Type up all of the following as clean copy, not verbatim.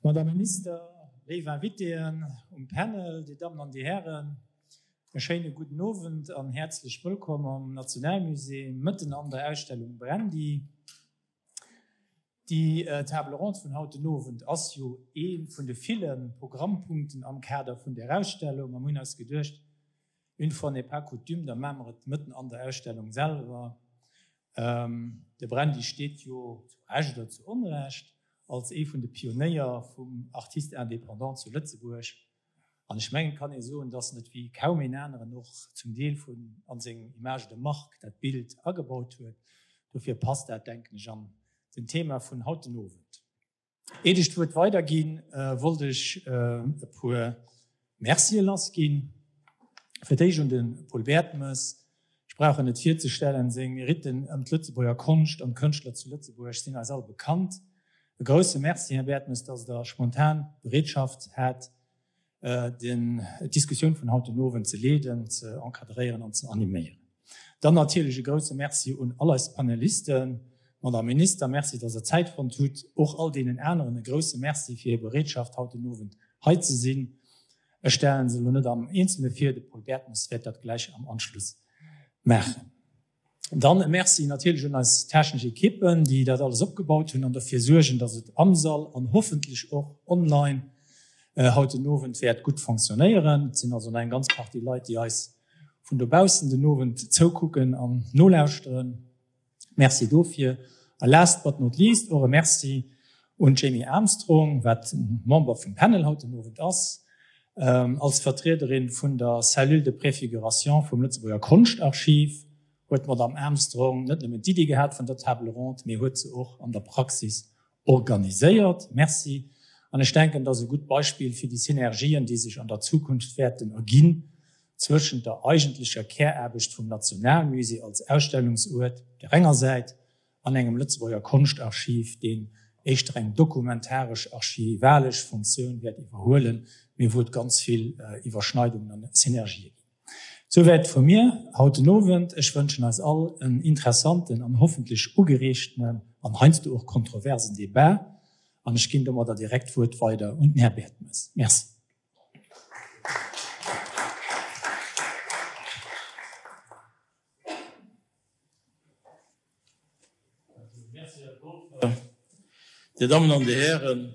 Madame Minister, léif Invitéen um Panel, Dir Dammen an Dir Hären, e schéine gudden Owend an häerzlech wëllkomm am Nationalmusée, mëtten an der Ausstellung Brandy. Déi Table ronde vun haut den Owend ass jo ee vun de ville Programmpunkten am Kader vun där Ausstellung a mir hunn eis geduecht, une fois n'est pas coutume, da maache mer et mëtten an der Ausstellung selwer. De Brandy steet jo, zu Recht oder zu Onrecht, als ee vun de Pionéier vum Artiste indépendant zu Lëtzebuerg. An ech mengen, et kann ee soen, dass en et wéi kaum een aneren och zum Deel vun an seng Image de marque dat Bild agebaut huet. Dofir passt dat, denken ech, an den Thema vun haut den Owend. Eet ech d'Wuert weiderginn, wollt ech e puer Mercie lassginn. Fir d'éischt un de Paul Bertemes. Ech brauch en net virzestellen, seng Meritten ëm d'Lëtzebuerger Konscht an d'Kënschtler zu Lëtzebuerg sinn eis all bekannt. E grousse Merci, Här Bertemes, dass Der spontan d'Bereetschaft hat, d'Diskussioun vun haut den Owend ze leeden, ze encadréieren an ze animéieren. Dann natierlech e grousse Merci un all eis Panelisten. Madame Minister, Merci, dass Der Zäit fonnt hutt. Och all deenen aneren e grousse Merci fir hir Bereetschaft, haut den Owend hei ze sinn. Ech stellen se elo net am Eenzelne vir, de Paul Bertemes wäert dat gläich am Anschluss maachen. Dann e Merci natierlech un eis technesch Ekippen, déi dat alles opgebaut hunn an derfir suergen, dass et am Sall an hoffentlech och online haut den Owend wäert gutt fonctionnéieren. Et sinn also nach eng ganz Partie Leit, déi eis vun dobaussen den Owend zoukucken an nolauschteren. Merci dofir. A last but not least och e Merci un d'Jamie Armstrong, wat Member vum Panel haut den Owend ass, als Vertriederin vun der Cellule de préfiguration vum Lëtzebuerger Konschtarchiv huet d'Madame Armstrong net nëmmen d'Iddi gehat vun der Table ronde, mee huet se och an der Praxis organiséiert. Merci. An ech denken, dat ass e gutt Beispill fir déi Synergien, déi sech an der Zukunft wäerten erginn zwëschent der eigentlecher Käraarbecht vum Nationalmusée als Ausstellungsuert op där enger Säit an engem Lëtzebuerger Konschtarchiv, deen éischter eng dokumentaresch, archivalesch Funktioun wäert iwwerhuelen, mee wou et ganz vill Iwwerschneidungen an Synergië ginn. Souwäit vu mir haut den Owend. Ech wënschen eis all en interessanten an hoffentlech ugereegtenen an heiansdo och kontroversen Debat an ech ginn domadder direkt d'Wuert weider un den Här Bertemes. Merci. Dir Dammen an Dir Hären,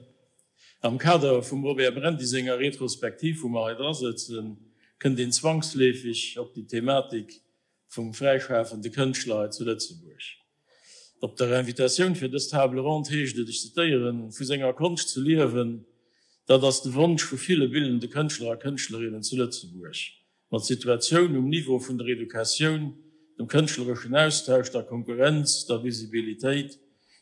am Kader vum Robert Brendy senger Retrospektiv, wou mer hei drasëtzen, kënnt een zwangsleefeg op déi Thematik vum fräischafende Kënschtler hei zu Lëtzebuerg. Op der Invitatioun fir dës Table ronde heescht et, ech zitéieren, Vu senger Konscht ze liewen, dat ass de Wonsch vu ville bildende Kënschtler a Kënschtlerinnen zu Lëtzebuerg. Ma d'Situatioun um Niveau vun der Educatioun, dem kënschtlereschen Austausch, der Konkurrenz, der Visibilitéit,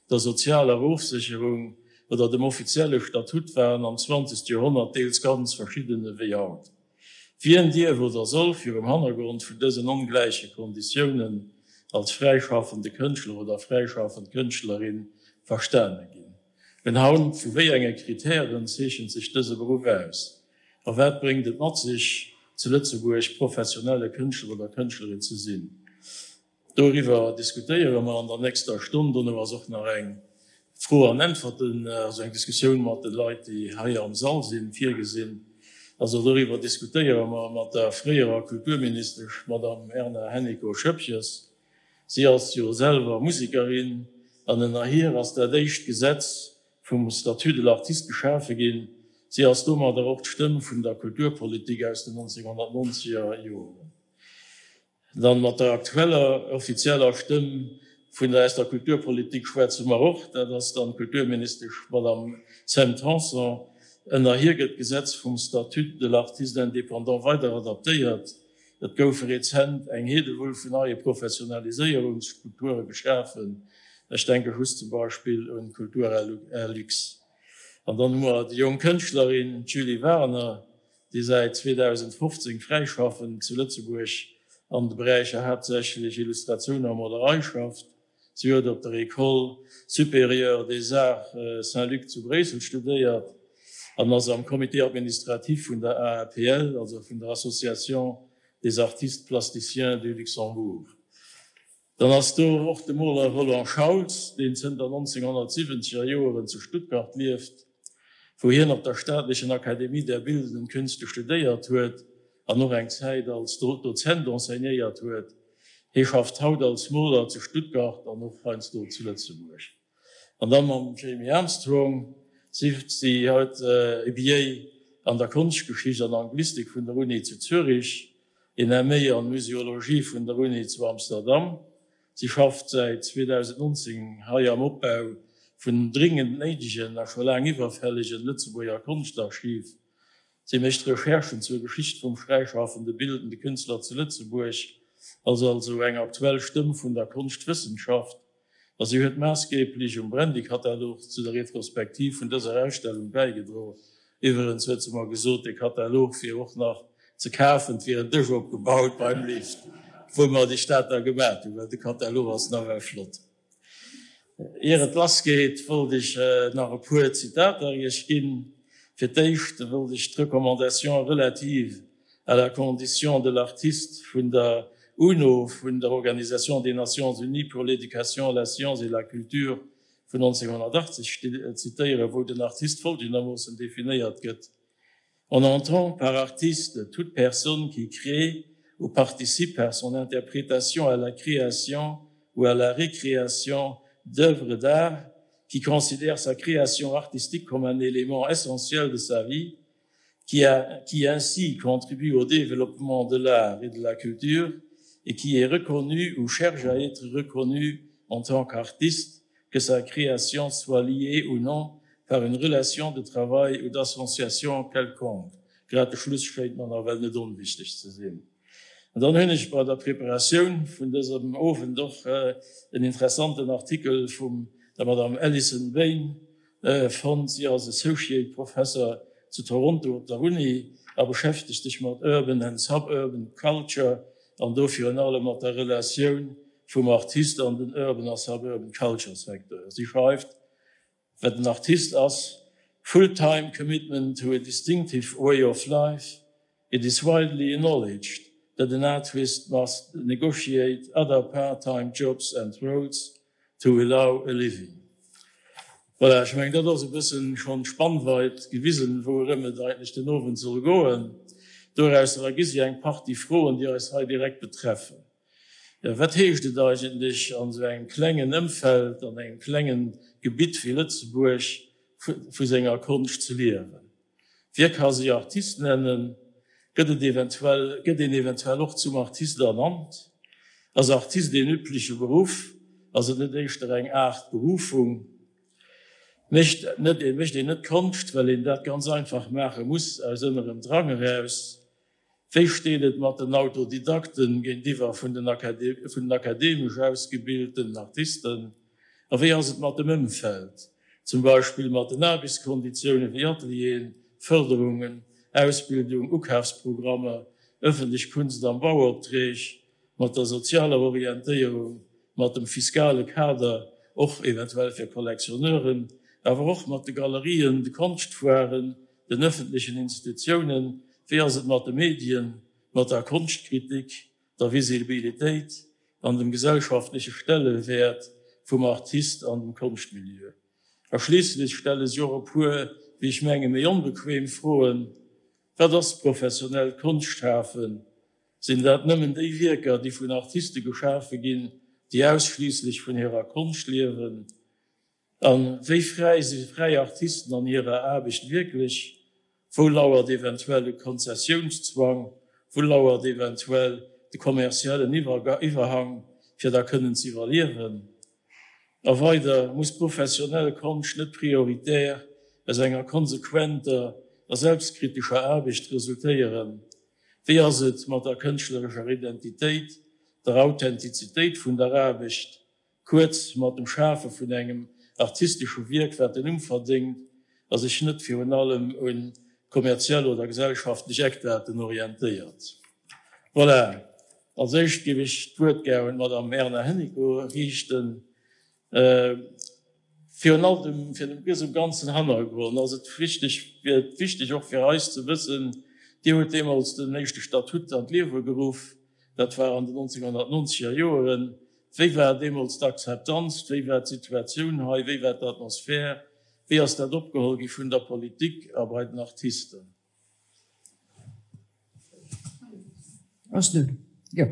der sozialer Ofsécherung oder dem offizielle Statut waren am zwanzegste Joerhonnert deels ganz verschidden ewéi haut. Wien dierf oder soll virum Hannergrond vun dësen ongläiche Konditiounen als fräischaffende Kënschtler oder fräischaffend Kënschtlerin verstane ginn? Unhand vu wéi enge Kritären zeechent sech dëse Beruff aus? A wat bréngt et mat sech, zu Lëtzebuerg professionelle Kënschtler oder Kënschtlerin ze sinn? Doriwwer diskutéiere mer an der nächster Stonn. Dono ass och nach eng Fro an Äntwerten, also eng Diskussioun mat de Leit, déi hei am Sall sinn, virgesinn. Also doriwwer diskutéiere mer mat der fréierer Kulturministesch, Madame Erna Hennicot-Schoepges. Si ass jo selwer Musekerin an ënner hir ass dat éischt Gesetz vum Statut de l'artiste geschafe ginn. Si ass domadder och d'Stëmm vun der Kulturpolitik aus den 1990er Joren. Dann mat der aktueller offizieller Stëmm vun der aus der Kulturpolitik schwätze mer och, dat ass dann d'Kulturministesch Madame Sam Tanson. Ënner hir gëtt d'Gesetz vum Statut de l'artiste indépendant weider adaptéiert. Et goufe rezent eng Heedewull vun neie Professionaliséierungsstrukture geschafen, ech denke just zum Beispill un d'Kulturlux. An dann hu mer déi jonk Kënschtlerin, d'Julie Warener, déi säit 2015 fräischaffend zu Lëtzebuerg an de Beräicher haaptsächlech Illustratioun a Molerei schafft. Si huet op der École supérieure des arts Saint-Luc zu Bréissel studéiert an ass am Comité administratif vun der AAPL, also vun der Association des artistes plasticiens du Luxembourg. Dann ass do och de Moler Roland Schauls, deen zënter 1970er Joeren zu Stuttgart lieft. wou hien op der Staatlichen Akademie der Bildenden Künste studéiert huet an och eng Zäit als Dozent enseignéiert huet. Hie schafft haut als Moler zu Stuttgart an och heiansdo zu Lëtzebuerg. An da mam Jamie Armstrong, si si huet e BA an der Konschtgeschicht an Anglistik vun der Uni zu Zürich, een MA an Museologie vun der Uni zu Amsterdam. Si schafft säit 2019 hei am Opbau vun dem dringend néidegen a scho laang iwwerfällegen Lëtzebuerger Konschtarchiv. Si mécht Recherchen zur Geschicht vum fräischaffende bildende Künstler zu Lëtzebuerg, ass also eng aktuell Stëmm vun der Konschtwëssenschaft a si huet maassgeeblech um Brandy-Katalog zu der Retrospektiv vun dëser Ausstellung bäigedro. Iwwerens huet se mer gesot, dee Katalog wier och nach ze kafen, 't wier en Dësch opgebaut beim Lift, wou mer déi Stad da gemat hunn, well de Katalog ass nawell flott. Ier et lass geet, wollt ech nach e puer Zitater Iech ginn. Fir d'éischt wollt ech d'Recommandation relative à la condition de l'artiste vun der UNO, vun der Organisation des Nations Unies pour l'éducation, la science et la culture vun 1980 zitéieren, wou den Artist folgendermoossen definéiert gëtt, On entend par artiste toute personne qui crée ou participe par son interprétation à la création ou à la récréation d'œuvres d'art, qui considère sa création artistique comme un élément essentiel de sa vie, qui, a, qui ainsi contribue au développement de l'art et de la culture et qui est reconnu ou cherche à être reconnu en tant qu'artiste, que sa création soit liée ou non par une relation de travail ou d'association quelconque. Grad de Schluss schéint mer nawell net onwichteg ze sinn. An dann hunn ech bei der Preparatioun vun dësem Owend och en interessanten Artikel vum der Madame Alison Bain fonnt. Si ass Associate Professor zu Toronto op der Uni a beschäftegt sech mat Urban and Suburban Culture an do virun allem mat der Relatioun vum Artist an den Urban a Suburban Culture Secteur. Si schreift, Wat en Artist ass, Full-time commitment to a distinctive way of life, it is widely acknowledged that an artist must negotiate other part-time jobs and roles to allow a living. Voilà, ech mengen, dat ass e bëssen schonn d'Spannweit gewisen, wouerëm et eigentlech den Owend soll goen. Dorausser ergi si eng Partie Froen, déi eis hei direkt betreffen. Wat heescht et eigentlech, an esou engem klengen Ëmfeld, an engem klengen Gebitt wéi Lëtzebuerg, vu senger Konscht ze liewen? Wie ka sech Artist nennen? Gëtt et eventuell, gëtt een eventuell och zum Artist ernannt? Ass Artist een übleche Beruff? Ass et net éischter eng Aart Berufung? Mécht net, mécht een net Konscht, well een dat ganz einfach maache muss, aus ënnerem Drang eraus? Wéi steet et mat den Autodidakten géintiwwer vun den akademesch ausgebilten Artisten? A wéi ass et mat dem Ëmfeld, zum Beispill mat den Aarbechtskonditioune wéi Atelieren, Fërderungen, Ausbildung, Ukafsprogrammer, ëffentlech Kunst an Bauopträg, mat der sozialer Orientéierung, mat dem fiskale Kader, och eventuell fir Collectionneuren, awer och mat de Galerien, de Konschtfoiren, den ëffentlechen Institutiounen, wéi ass et mat de Medien, mat der Konschtkritik, der Visibilitéit an dem gesellschaftleche Stellewäert vum Artist an dem Konschtmilieu? A schliisslech stelle si och e puer, wéi ech menge méi onbequem Froen, Wat ass professionellt Konschtschafen? Sinn dat nëmmen déi Wierker, déi vun Artiste geschafe ginn, déi ausschliisslech vun hirer Konscht liewen? A wéi fräi si fräi Artisten an hirer Aarbecht wierklech? Wou lauert eventuell e Konzessiounszwang? Wou lauert eventuell de kommerziellen Iwwerhang, fir da kënnen ze iwwerliewen? A weider, Muss professionell Konscht net prioritär aus enger konsequenter a selbstkritescher Aarbecht resultéieren? Wéi ass et mat der kënschtlerescher Identitéit, der Authentizitéit vun der Aarbecht? Kuerz, mat dem Schafe vun engem artistesche Wierk, wat den Numm verdéngt a sech net virun allem un kommerziell oder gesellschaftlech Eckdaten orientéiert. Voilà, als éischt géif ech d'Wuert gär un d'Madame Erna Hennicot riichten. Virun allem fir dësem ganzen Hannergrond ass et wichteg, wier et wichteg och fir eis ze wëssen, Dir hutt deemools den éischte Statut an d'Liewe geruff, dat war an den 1990er Joeren. Wéi war deemools d'Akzeptanz? Wéi war d'Situatioun hei? Wéi war d'Atmosphär? Wéi ass dat opgeholl gi vun der Politik a bei den Artisten? Ass net, jo.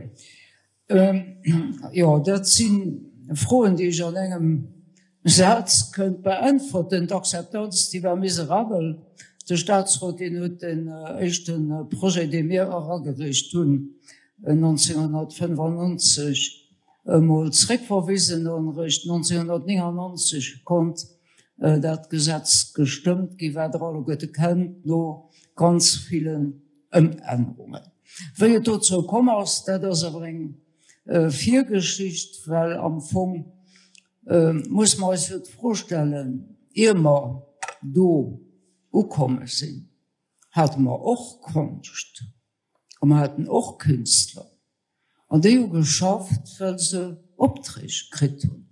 Jo, dat si Froen, déi ech an engem Saz kënnt beäntwerten. D'Akzeptanz, déi war miserabel. De Statsrot, deen huet den éischte Projet, dee mir eragereecht hunn, 1995 emol zréckverwisen. An eréischt 1999 konnt dat Gesetz gestëmmt ginn, wat Der alleguerte kennt, no ganz villen Ëmännerungen. Wéi et dozou komm ass, dat ass awer eng Virgeschicht, well am Fong muss mer eis jo d'Fro stellen, ier mer do ukomme sinn, hate mer och Konscht a mer haten och Künstler. An déi hu geschafft, well se Opträg kritt hunn,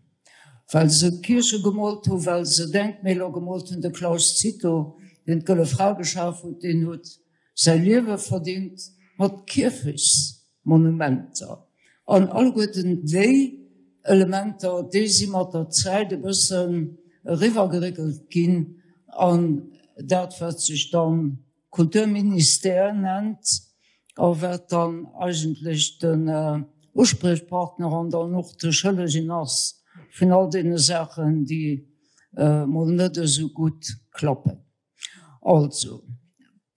well se Kierche gemoolt hunn, well se Denkmäler gemoolt hunn. De Claus Cito, deen d'Gëlle Fra geschaf huet, deen huet säi Liewe verdingt mat Kierfechtsmonumenter. An alleguerten déi Elementer, déi si mat der Zäit e bëssen eriwwergeréckelt ginn an dat, wat sech dann Kulturministère nennt a wat dann eigentlech den Uspriechpartner an dann och de Schëllegen ass vun all deene Saachen, déi mol net esou gutt klappen. Also,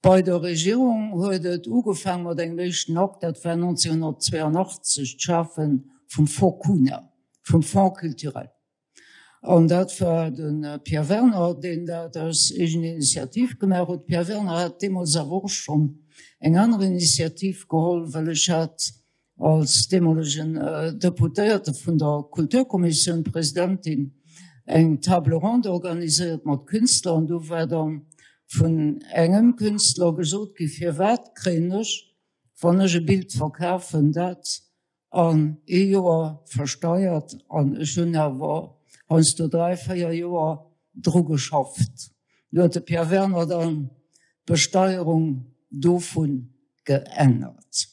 bei der Regierung huet et ugefaang mat engem éischten Akt, dat war 1982 d'Schafe vum Fonds Cuna, vum Fonds culturel. An dat war de Pierre Werner, deen dat aus eegener Initiativ gemaach huet. De Pierre Werner hat deemools awer och schonn eng aner Initiativ geholl, well ech hat als deemolegen Deputéierte vun der Kulturkommissioun, Presidentin, eng Table ronde organiséiert mat Künstler. An do war da vun engem Künstler gesot gi, Firwat kréien ech, wann ech e Bild verkafen, dat an ee Joer versteiert an ech hunn awer heiansdo 3, 4 Joer dru geschafft. Du huet de Pierre Werner dann d'Besteierung dovun geännert.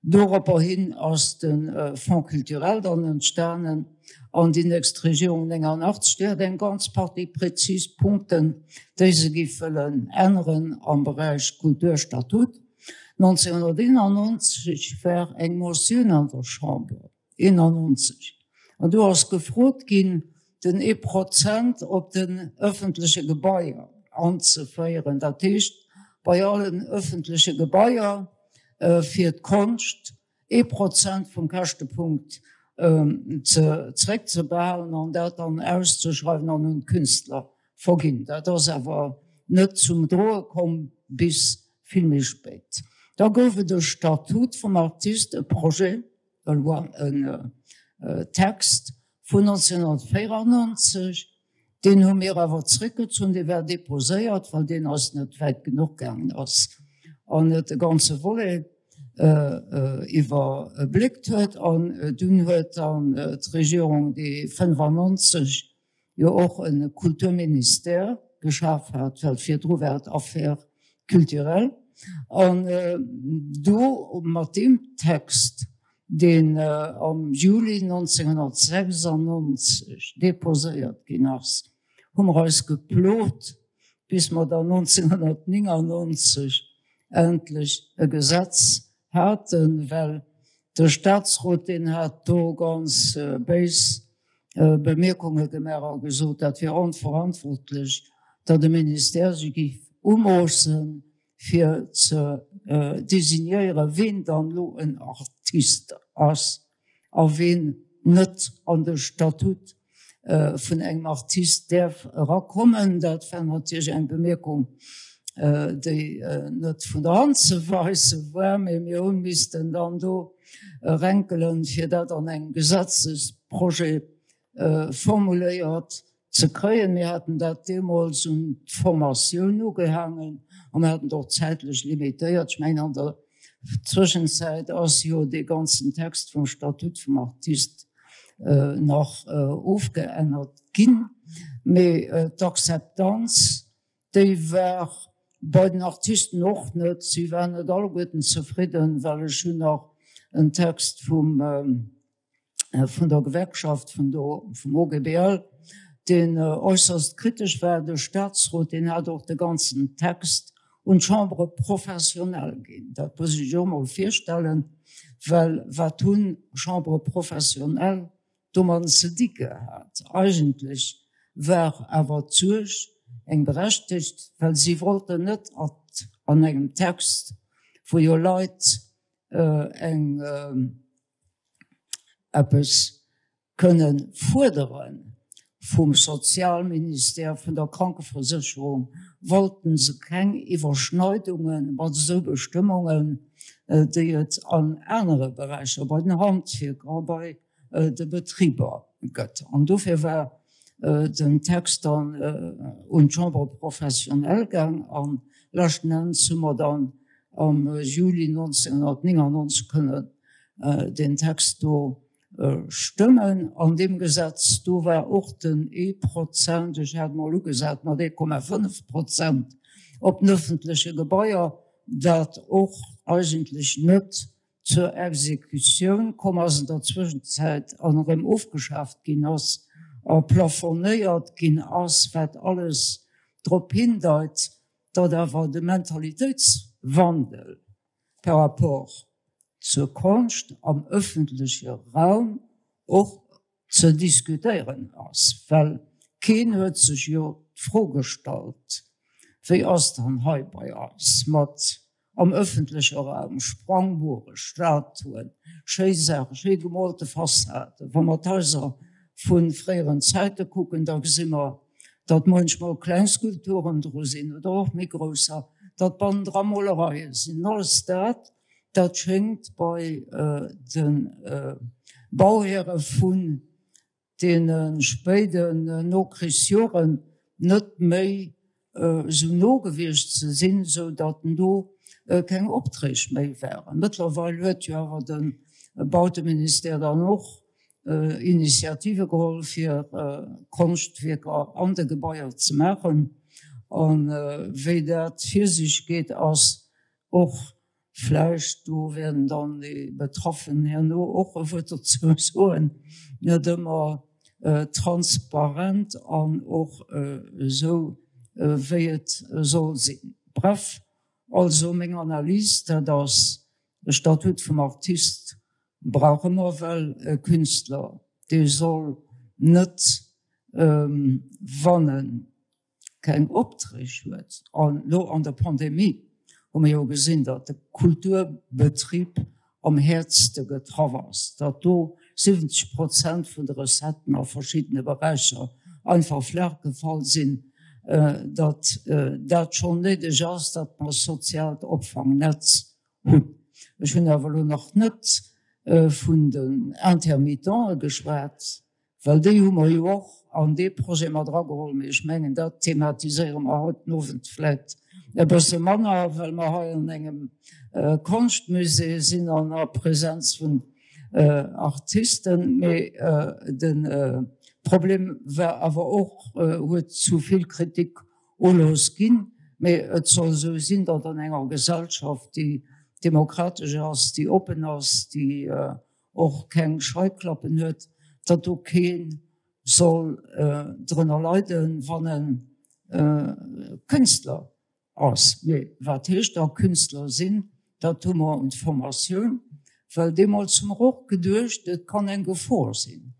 Doropper hin ass de Fonds culturel dann entstanen an déi nächst Regierung 89, déi hat eng ganz Partie präzis Punkten, déi se géif wëllen änneren am Beräich Kulturstatut. 1991 war eng Motioun an der Chamber, 91, an do ass gefrot ginn, den ee Prozent op den öffentleche Gebaier anzeféieren, dat heescht bei allen öffentleche Gebaier fir d'Konscht ee Prozent vum Käschtepunkt ze zréckzebehalen an dat dann auszeschreiwen an un d'Künstler verginn. Dat ass awer net zum Droe komm bis vill méi spéit. Da gouf et e Statut vum Artist, e Projet de loi, en Text vun 1994, deen hu mir awer zréckgezunn, dee war déposéiert, well deen eis net wäit genuch gaangen ass an net de ganze Volet iwwerbléckt huet. An dunn huet dann d'Regierung déi 95 jo och e Kulturministère geschaf hat, well virdru war et Affaires culturelles, an do mat deem Text, deen am Juli 1996 déposéiert ginn ass, hu mer eis geplot, bis mer dann 1999 endlech e Gesetz haten, well de Statsrot, deen hat do ganz béis Bemierkunge gemaach a gesot, dat wier onverantwortlech, datt e Ministère sech géif umoossen, fir ze designéieren, ween dann elo en Artist ass a ween net an de Statut vun engem Artist däerf erakommen. Dat war natierlech eng Bemierkung, déi net vun der Hand ze weise war, mee mir hu missten dann do renkelen, fir dat an engem Gesetzesprojet formuléiert ze kréien. Mir haten dat deemools un d'Formatioun ugehaangen a mir haten et och zäitlech limitéiert. Ech mengen, an der Zwëschenzäit ass jo dee ganzen Text vum Statut vum Artist nach ofgeännert ginn, mee d'Akzeptanz, déi war bei den Artisten och net, si waren net alleguerten zefridden, well ech hunn nach en Text vum vun der Gewerkschaft vun do vum OGBL, deen äusserst kritesch war. De Statsrot, deen hat och de ganzen Text un d'Chambre professionnelle ginn. Dat muss ee sech och emol virstellen, well wat hunn Chambres professionnelles domadden ze di gehat? Eigentlech war awer d'Suerg eng berechtegt, well si wollten net an engem Text, wou jo Leit eng eppes kënne fuerdere vum Sozialministère, vun der Krankeversécherung, wollten se keng Iwwerschneidunge mat esou Bestëmmungen, déi et an anere Beräicher, bei den Handwierker a bei de Betriber gëtt. An dofir war den Text dann un d'Chambre professionnelle gaang a leschten Enns hu mer dann am Juli 1999 kënnen deen Text do stëmmen. An deem Gesetz do war och den ee Prozent, ech hat mol ugesat mat 1,5 Prozent op den öffentleche Gebaier, dat och eigentlech net zur Exekutioun komm ass, an der Zwëschenzäit an erëm ofgeschaaft ginn ass a plafonnéiert ginn ass, wat alles drop hindeit, datt awer de Mentalitéitswandel par rapport zur Konscht am öffentleche Raum och ze diskutéieren ass, well keen huet sech jo d'Fro gestallt, wéi ass dann hei bei eis mat am öffentleche Raum, Sprangbuere, Statuen, schéi Saachen, schéi gemoolte Fassaden. Wa mer d'Haiser vu fréieren Zäite kucken, da gesi mer, datt muenchmol kleng Skulpturen dru sinn oder och méi grousser, datt bannendra Molereie sinn. Alles dat, dat schéngt bei de Bauhäre vun deene spéiden Nokrichsjoren net méi esou no gewiescht ze sinn, esou datt do keng Opträg méi waren. Mëttlerweil huet jo awer de Bauteministère dann och Initiative geholl, fir Konschtwierker an de Gebaier ze maachen. A wéi dat vir sech geet, ass och vläicht, do wäerten dann déi Betraffen herno och e Wuert dozou soen, net ëmmer transparent an och esou, wéi et soll sinn. Bref, also meng Analys, dat ass, de Statut vum Artist brauche mer, well e Künstler, dee soll net, wann en keng Opträg huet, an elo an der Pandemie hu mer jo gesinn, datt de Kulturbetrib am häertste getraff ass, datt do 70 Prozent vun de Recetten a verschiddene Beräicher einfach flaach gefall sinn, datt dat schonn néideg ass, datt mer e soziaalt Opfangnetz hunn. Ech hunn awer elo nach net vun den Intermittente geschwat, Well déi hu mer jo och an dee Projet mat erageholl. Mee ech mengen, dat thematiséiere mer haut den Owend vläicht e bësse manner, well mer hei an engem Konschtmusée sinn an a Präsenz vun Artisten. Mee de Problem war awer och, huet zu vill Kritik Ulooss ginn. Mee et soll esou sinn, datt an enger Gesellschaft, déi demokratesch ass, déi oppen ass, déi och keng Scheuklappen huet, datt do kee soll drënner leiden, wann e Künstler ass. Mee wat heescht da Künstler sinn? Dat hu mer un d'Formatioun, well deemools hu mer och geduecht, et kann eng Gefor sinn,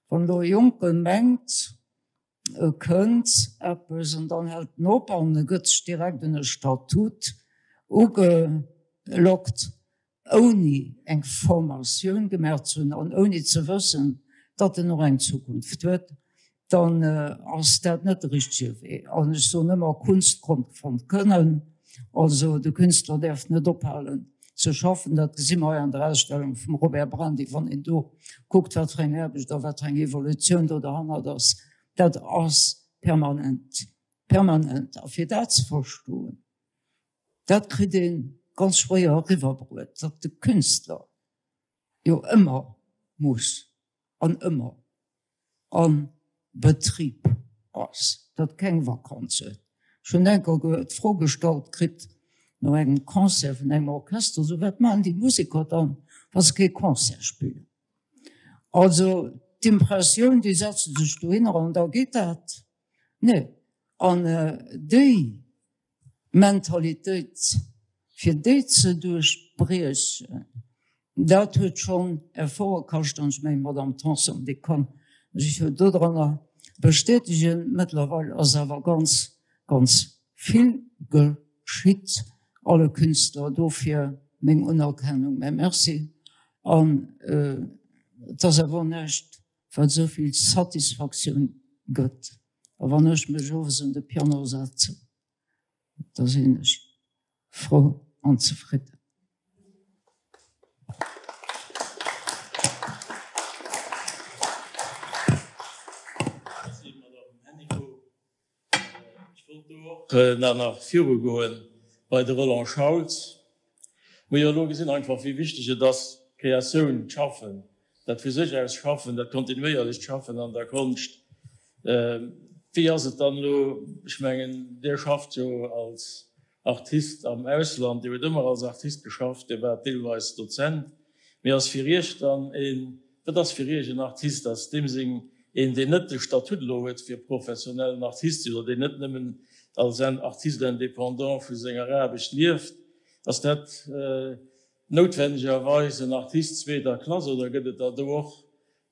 wann elo e Jonke mengt, e kënnt eppes an dann hält en op an e gëtt sech direkt un e Statut ugelockt, ouni eng Formatioun gemaach ze hunn an ouni ze wëssen, datt en och eng Zukunft huet, dann ass dat net de richtege Wee. An ech soen ëmmer, Kunst kommt vom Können. Also de Künstler däerf net ophalen ze schaffen. Dat gesi mer hei an der Ausstellung vum Robert Brandy, wann een do kuckt, wat fir eng Aarbecht a wat fir eng Evolutioun do derhannert ass. Dat ass permanent, permanent. A fir dat ze verstoen, Dat kritt ee ganz schwéier eriwwerbruet, datt de Künstler jo ëmmer muss an ëmmer a Betrib ass, datt keng Vakanz huet. Ech hunn eng Kéier d'Fro gestallt kritt no engem Concert vun engem Orchester, sou wat maachen déi Museker dann, wa se kee Concert spillen? Also. d'Impressioun, déi setze sech dohinner an da geet dat. Nee, an déi Mentalitéit, fir déi ze duerchbriechen, dat huet schonn Efforte kascht. An ech mengen, d'Madame Tanson, déi kann sech jo dodranner bestätegen. Mëttlerweil ass awer ganz, ganz vill geschitt. Alle Künstler dofir meng Unerkennung, mäi Merci. An et ass awer och näischt, wat esou vill Satisfaktioun gëtt. A wann ech mech owes un de Piano setzen, da sinn ech frou an zefridden. Merci, Madame Hennicot. Ech wollt do och nach virugoen bei de Roland Schauls. Mir hu jo elo gesinn einfach, wéi wichteg et ass, d'Kreatioun, d'Schaffen, dat vu sech aus Schaffen, dat kontinuéierlecht Schaffen an der Konscht. Wéi ass et dann elo, ech mengen, Dir schafft jo als Artist am Ausland, Dir hutt ëmmer als Artist geschafft, Dir waart deelweis Dozent, mee ass fir Iech dann een, wat ass fir Iech en Artist? Ass deem seng een, deen net de Statut elo huet fir professionellen Artist ze sinn oder deen net nëmmen als Artiste indépendant vu senger Aarbecht lieft, ass dat noutwennegerweis en Artist zweeter Klass oder gëtt et der do och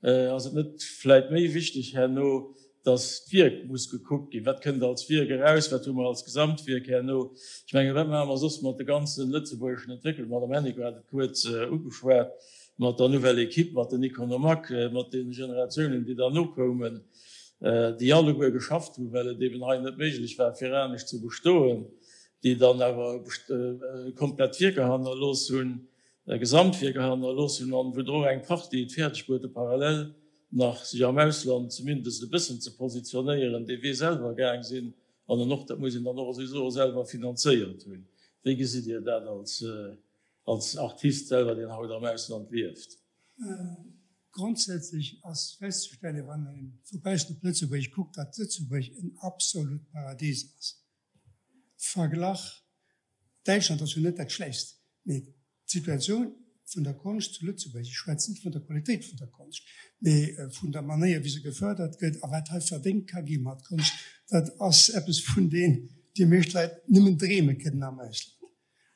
Ass et net vläit méi wichteg herno, dass d'Wierk muss gekuckt ginn? Wat kënnt als Wierk eraus? Wat hu mer als Gesamtwierk herno? Ech mengen, wat maache mer soss mat de ganze lëtzebuergeschen Entwécklungen? D'Madame Hennicot hat et kuerz ugeschwat, mat der Nouvelle Équipe, mat den Economac, mat de Generatiounen, déi derno koumen, déi alleguer geschafft hunn, well et eben hei net méiglech war, fir anescht ze bestoen, déi dann awer komplett Wierker hannerlooss hunn. Gesamtwierker hannerlooss hunn an wou der och eng Partie et fäerdeg bruet hu parallel nach sech am Ausland zumindest e bëssen ze positionéieren, dee Wee selwer gaang sinn an en och, dat muss een dann och esou soen, selwer finanzéiert hunn. Wéi gesitt Dir dat als als Artist selwer, deen haut am Ausland lieft? Grondsätzlech ass festzestellen, wann ee vu baussen op Lëtzebuerg kuckt, datt Lëtzebuerg en absolut Paradies ass. Verglach Däitschland ass jo net dat Schlechtst, mee d'Situatioun vun der Konscht zu Lëtzebuerg, ech schwätzen net vun der Qualitéit vun der Konscht, mee vun der Manéier wéi se gefërdert gëtt a wat hei verdéngt ka gi mat Konscht, dat ass eppes vun deem déi meescht Leit nëmmen dreeme kënnen am Ausland.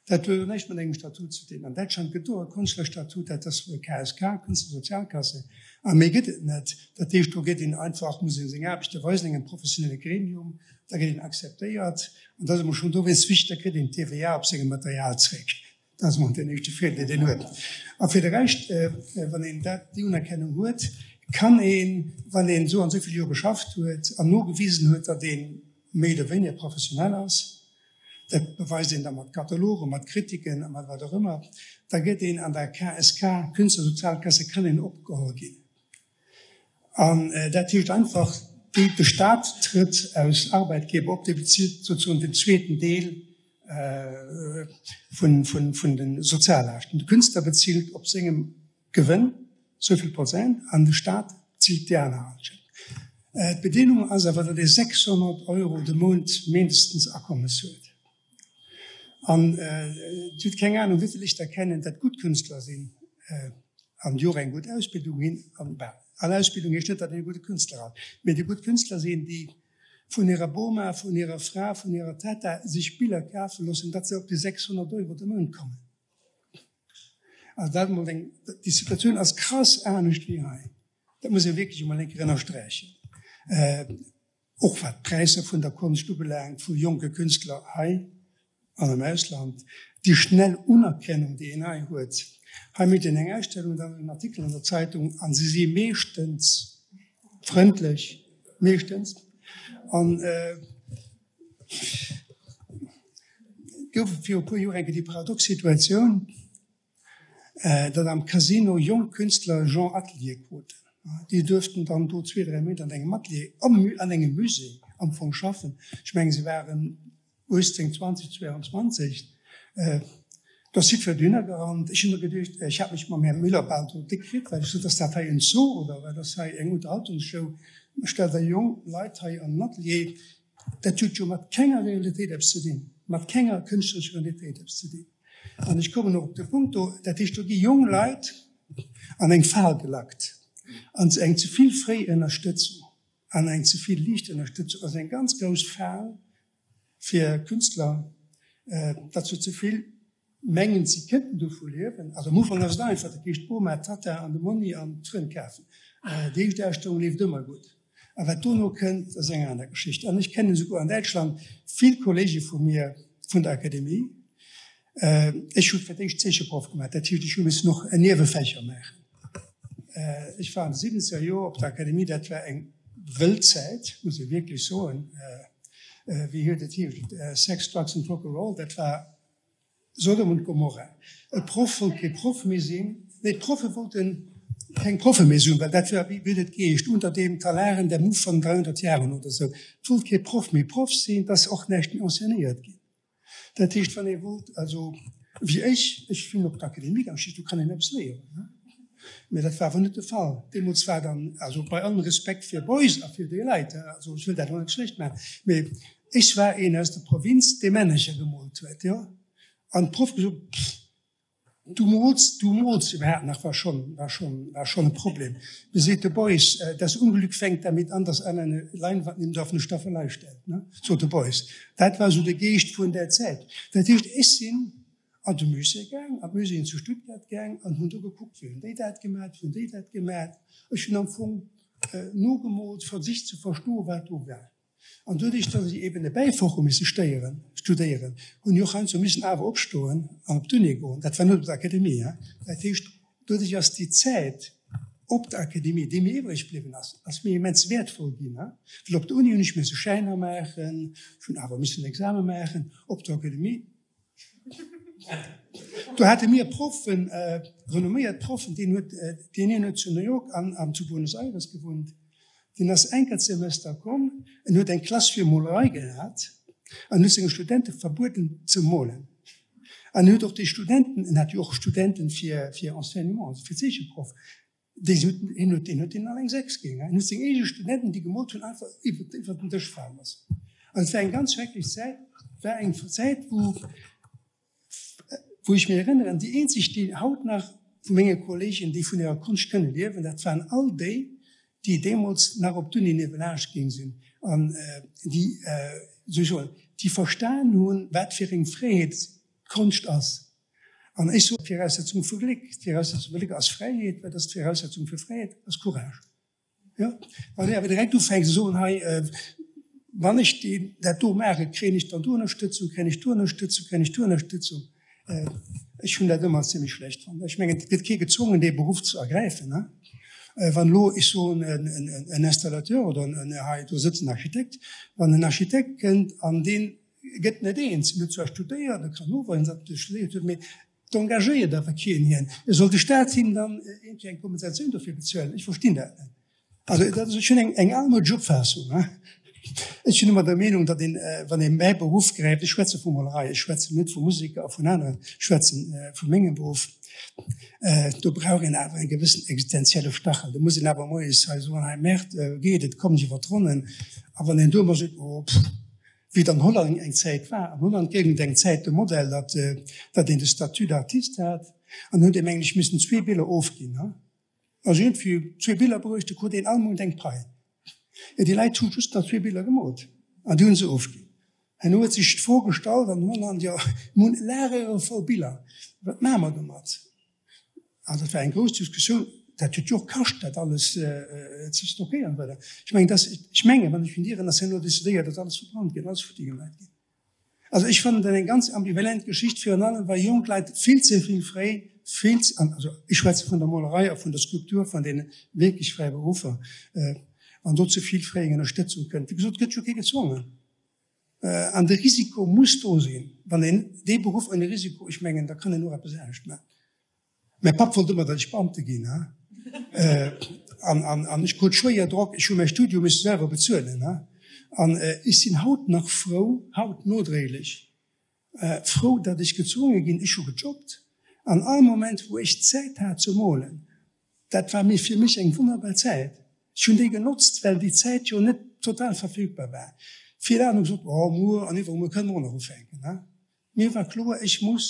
Dat huet och näischt mat engem Statut ze dinn. An Däitschland gëtt och e Konschtlerstatut, dat ass KSK, Künstlersozialkasse, a méi gëtt et net. Dat heescht, do gëtt een einfach, muss ee seng Aarbechte weisen engem professionelle Gremium, da gëtt een akzeptéiert. An dat ass emol schonn dowéinst wichteg, da kritt een d'TVA op sengem Material zréck. Dat ass emol den éischte Virdeel, deen een huet. A fir de Rescht, wann een dat, déi Unerkennung huet, kann een, wann een esou an esou vill Joer geschafft huet an nogewisen huet, datt ee méi oder wéiniger professionell ass, dat beweist een da mat Katalogen, mat Kritiken a mat wat och ëmmer, da gëtt een an der KSK, Künstlersozialkasse, kann een opgeholl ginn. An dat heescht einfach, déi, de Staat trëtt als Arbeitgeber op, dee bezilt sozusagen den zweeten Deel vun, vun, vun de Soziallaaschten. De Künstler bezilt op sengem Gewënn souvill Prozent an de Staat zilt déi aner Halschent. D'Bedingung ass awer, datt ee 600 Euro de Mount mindestens Akommes huet. An Dir hutt keng Anung, wéi vill ech der kennen, dat gutt Künstler sinn an déi och eng gutt Ausbildung hinn. An Ausbildung heescht net, datt een e gudde Künstler ass, mee déi gutt Künstler sinn, déi vun hirer Boma, vun hirer Fra, vun hirer Tata sech Biller kafe loossen, datt se op déi 600 Euro de Mount kommen. Also dat emol eng, déi Situatioun ass krass anescht wéi hei. Dat muss ee wierklech emol eng Kéier ënnersträichen. Och wat d'Präisser vun der Konscht ubelaangt, vu jonke Künstler hei an am Ausland, déi schnell Unerkennung, déi een hei huet. Hei mécht een eng Ausstellung, dann en Artikel an der Zeitung a se si meeschtens frëndlech, meeschtens. An Et gouf viru e puer Joer eng Kéier déi paradox Situatioun, datt am Casino jonk Künstler Jean Atelier kruten. Déi duerften dann do zwee, dräi Méint an engem Atelier, an engem Musée am Fong schaffen. Ech mengen, se waren 18, 20, 22. Da si fir dohinner gerannt. Ech hu mer geduecht, ech hat mech mam Här Müller bal do déck kritt, well ech sot, ass dat hei en Zoo oder wat ass hei eng Unterhaltungsshow? Stellt der jonk Leit hei an en Atelier. Dat huet jo mat kenger Realitéit eppes ze dinn, mat kenger kënschtlerescher Realitéit eppes ze dinn. An ech kommen och op de Punkt do, dat heescht, do gi jong Leit an eng Fal gelackt. An eng ze vill fréi Ënnerstëtzung an eng ze vill liicht Ënnerstëtzung ass eng ganz grouss Fal fir Künstler, datt se ze vill mengen, si kënnten dovu liewen. Also am Ufank ass et einfach, dat heescht d'Boma, d'Tatta an de Monni an d'Frënn kafen. Déi éischt Ausstellung leeft ëmmer gutt. A wat dono kënnt, ass eng aner Geschicht. An ech kennen esouguer an Däitschland vill Kollege vu mir vun der Akademie. Ech hu fir d'éischt Zeecheproff gemaach, dat heescht, ech hu missen och en Niewefächer maachen. Ech war an de siwwenzeger Joer op der Akademie, dat war eng wëll Zäit, muss ee wierklech soen. Wéi huet et heescht, Sex, Drugs and Rock'n'Roll, dat war Sodom und Gomorra. E Proff wollt kee Proff méi sinn, nee, d'Proffe wollte keng Proffe méi sinn, well dat war, wéi huet et geheescht, unter dem Talaren der Muff von 300 Jahren oder sou. Et wollt kee Proff méi Proff sinn, et ass och näischt méi enseignéiert ginn. Dat heescht, wann ee wollt, also wéi ech, ech sinn op d'Akademie gaang, do kann een eppes léieren, ne? Mä dat war awer net de Fall. Deemools war dann, also bei allem Respekt fir Beuys a fir déi Leit, also ech wëll dat elo net schlecht maachen, mä ech war een aus der Provinz, dee Männercher gemoolt huet, jo. An d'Proff gesot, Pff, du mools, du mools iwwerhaapt nach, war schonn, war schonn, war schonn e Problem. Mir seet de Beuys, Das Unglück fängt damit an, dass einer eine Leinwand nimmt und auf eine Staffelei stellt, ne, sot de Beuys. Dat war esou de Geescht vun där Zäit. Dat heescht, ech sinn an de Musée gaang, an d'Muséeën zu Stuttgart gaang an hunn do gekuckt, wéi hunn déi dat gemat, wéi hunn déi dat gemat. Ech hunn am Fong nogemoolt, versicht ze verstoen, wat do war. An doduerch, datt ech eben e Bäifach hu misse stéieren, studéieren, hunn ech och heiansdo missen awer opstoen an op d'Uni goen. Dat war net op der Akademie, hein. Dat heescht, doduerch ass déi Zäit op der Akademie, déi mir iwwreg bliwwen ass, ass mir immens wäertvoll ginn, hein. Well op der Uni hunn ech misse Schäiner maachen, ech hunn awer missen Exame maachen. Op der Akademie Do hate mir Proffen, renomméiert Proffen, deen huet, deen een huet zu New York an an zu Buenos Aires gewunnt, deen ass eng Kéier d'Semester komm, en huet eng Klass fir Molerei gehat an huet senge Studente verbueden ze molen. An en huet och déi Studenten, en hat jo och Studenten fir fir Enseignement, also fir Zeecheproff, Déi huet, hien huet, hien huet deenen all eng 6 ginn. Hien huet seng eege Studenten, déi gemoolt hunn, einfach iwwer, iwwer den Dësch fale loossen. An et war eng ganz schrecklech Zäit. Et war eng Zäit, wou, wou ech mech erënneren, déi eenzeg, déi haut nach vu menge Kolleegen, déi vun hirer Konscht kënne liewen, dat waren all déi, déi deemools nach op d'Uni niewelaanscht gaang sinn an déi, soll ech soen, déi verstan hunn, wat fir eng Fräiheet d'Konscht ass. An ech soen, d'Viraussetzung vu Gléck, d'Viraussetzung vu Gléck ass Fräiheet, wat ass d'Viraussetzung fir Fräiheet? Ass Courage. Jo, wann ee awer direkt ufänkt ze soen, hei, wann ech deen, dat do maachen, kréien ech dann do Ënnerstëtzung, kréien ech do Ënnerstëtzung, kréien ech do Ënnerstëtzung? Ech hunn dat ëmmer zimlech schlecht fonnt. Ech mengen, et gëtt kee gezwongen, dee Beruff ze ergräifen. Wann elo, ech soen, en Installateur oder en, hei do sëtzt en Architekt, wann en Architekt kënnt an deen gëtt net eens. En huet zwar studéiert, e kann nowëssen, datt e studéiert huet, mee et engagéiert awer keen hien. E soll de Staat him dann iergendwéi eng Kompensatioun dofir bezuelen? Ech verstinn dat net. Also dat ass schonn eng, eng almoudesch Opfaassung, hein. Ech sinn ëmmer der Meenung, datt een, wann ee mäi Beruff gräift, ech schwätze vu Molerei, ech schwätzen net vu Museker a vun aneren, ech schwätzen vu mengem Beruff, do brauch een awer e gewëssen existenzielle Stachel. Do muss een awer moies hei soen, hei Merde, geet et, kommen ech iwwer d'Ronnen. A wann een do ëmmer seet, oh pff, Wéi et an Holland eng Zäit war. An Holland goung et eng Zäit de Modell, datt datt een de Statut d'artiste hat an huet ee mengen ech missen zwee Biller ofginn. Also iergendwéi zwee Biller bruecht, da krut een all Mount eng Pai. Jo, déi Leit hu just nach zwee Biller gemoolt an déi hu se ofginn. Herno huet sech d'Fro gestallt an Holland, jo mir hunn Lagere voll Biller, wat maache mer domat? An dat war eng grouss Diskussioun. Dat huet jo och kascht, dat alles ze stockéieren an esou weider. Ech mengen, dass, ech mengen, wann ech mech net ieren, ass herno decidéiert, dass alles verbrannt gëtt, alles futti gemaach ginn. Also ech fannen dat eng ganz ambivalent Geschicht, virun allem wa jonk Leit vill ze vill fréi, vill ze, also ech schwätze vun der Molerei a vun der Skulptur, vun deene wierklech fräie Beruffer, wann do ze vill fréi eng Ënnerstëtzung kënnt. Wéi gesot, et gëtt jo kee gezwongen. An de Risiko muss do sinn. Wann een dee Beruff ouni Risiko, ech mengen, da kann een och eppes anescht maachen. Mäi Papp wollt ëmmer, datt ech Beamte ginn, ha. An, an, an ech krut schwéier Drock. Ech hu mäi Studium misse selwer bezuelen, ha. An ech sinn haut nach frou, haut nodréiglech frou, datt ech gezwonge ginn, ech hu gejobbt an all Moment, wou ech Zäit hat ze molen, Dat war mir fir mech eng wonnerbar Zäit. Ech hunn déi genotzt, well déi Zäit jo net total verfügbar war. Vill aner hu gesot, oh muer an iwwermuer kënne mer och nach ufänken. Mir war kloer, ech muss.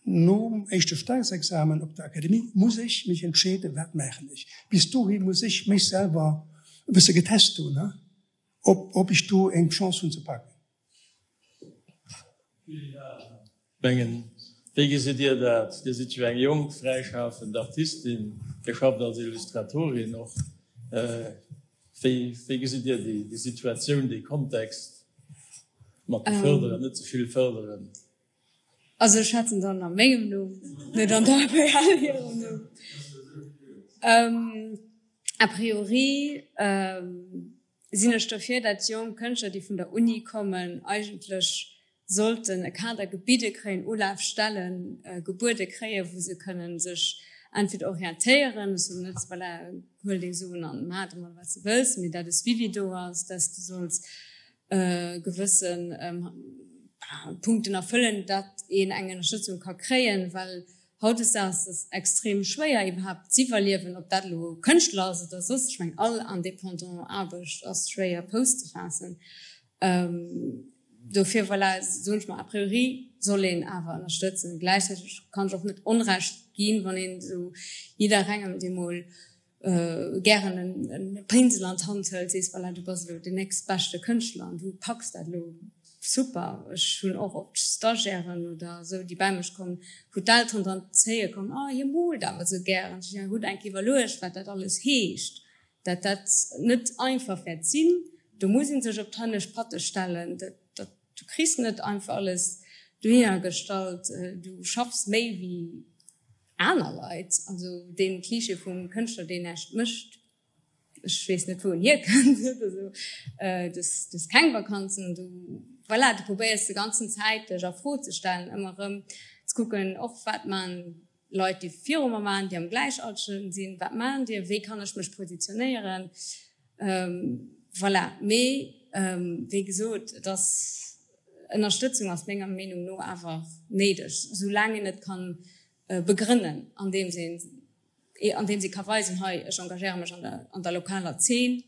Nom éischte Staatsexamen op der Akademie muss ech mech entscheeden, wat maachen ech. Bis dohi muss ech mech selwer e bësse getest hunn, ob, ob ech do eng Chance hunn ze packen. Mengen, wéi gesitt Dir dat? Dir sidd jo eng jonk, fräischafend Artistin, Dir schafft als Illustratorin och. Wéi, wéi gesitt Dir déi, déi Situatioun, dee Kontext mat de Fërderen, net ze vill fërderen? Also ech schwätzen dann a mengem Numm, net an der APL hirem Numm. A priori sinn ech dofir, dat jonk Kënschtler, déi vun der Uni kommen, eigentlech sollten e Kader gebidde kréien, Ulafstelle gebuede kréien, wou se kënnen sech entweder orientéieren, ech soen net, voilà, huel deng Suen an maach domat wat s de wëlls, mee dat e Suivi do ass, dass du solls gewësse Punkten erfëllen, datt een eng Ënnerstëtzung ka kréien, well hautdesdaags ass et extrem schwéier iwwerhaapt z'iwwerliewen, ob dat elo Kënschtler ass oder soss. Ech mengen all indépendant Aarbecht ass schwéier Fouss ze faassen. Dofir, voilà, soen ech mer, a priori soll een awer ënnerstëtzen. Gläichzäiteg kann ech och net Onrecht ginn, wann een esou jidderengem, dee mol gären en Pinsel an d'Hand hëlt, sees, voilà, du bass elo den nächstbeschte Kënschtler an du packs dat elo super. Ech hunn och oft Stagiairen oder esou, déi bäi mech kommen, wou d'Elteren dran zéie kommen, oh, hie moolt awer esou gären. Ech hutt enk iwwerluecht, wat dat alles heescht, dat dat net einfach wäert sinn. Do muss ee sech op d'hannescht Patte stellen. Dat, dat, du kriss net einfach alles dohinner gestallt. Du schaffs méi wéi Aner Leit, also dee Klischee vum Kënschtler, deen näischt mécht, ech weess net, wou en hierkënnt, also du hues keng Vakanzen, du, voilà, du probéiers de ganzen Zäit dech a Fro ze stellen, ëmmer erëm ze kucken, och wat man Leit, déi viru mer waren, déi am Gläichaltregen sinn, wat maachen déi, wéi kann ech mech positionéieren, voilà. Mee wéi gesot, et ass, Ënnerstëtzung ass menger Meenung no awer néideg, soulaang een et kann begrënnen, andeems een, andeems ee ka weisen, hei, ech engagéiere mech an der, an der lokaler Zeen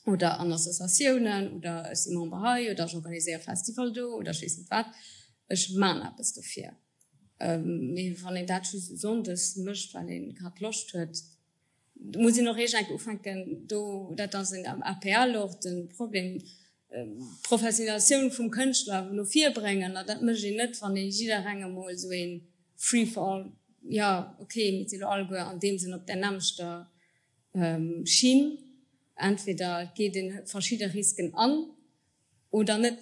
oder an Associatiounen oder ech si Member hei oder ech organiséiere Festival do oder ech weess net wat, ech man eppes dofir. Mee wann een dat just sonndes mécht, well ee grad Loscht huet, Do muss een och eréischt enke ufänken, do, dat ass en APL och de Problem, d'Professionalisatioun vum Kënschtler no vir bréngen. An dat mécht een net, wann ee jidderengem emol esou ee Free for all, jo, okay, mir si elo alleguer an deem Sënn op där nämmlechter Schinn. Entweder et geet ee verschidde Risken an oder net.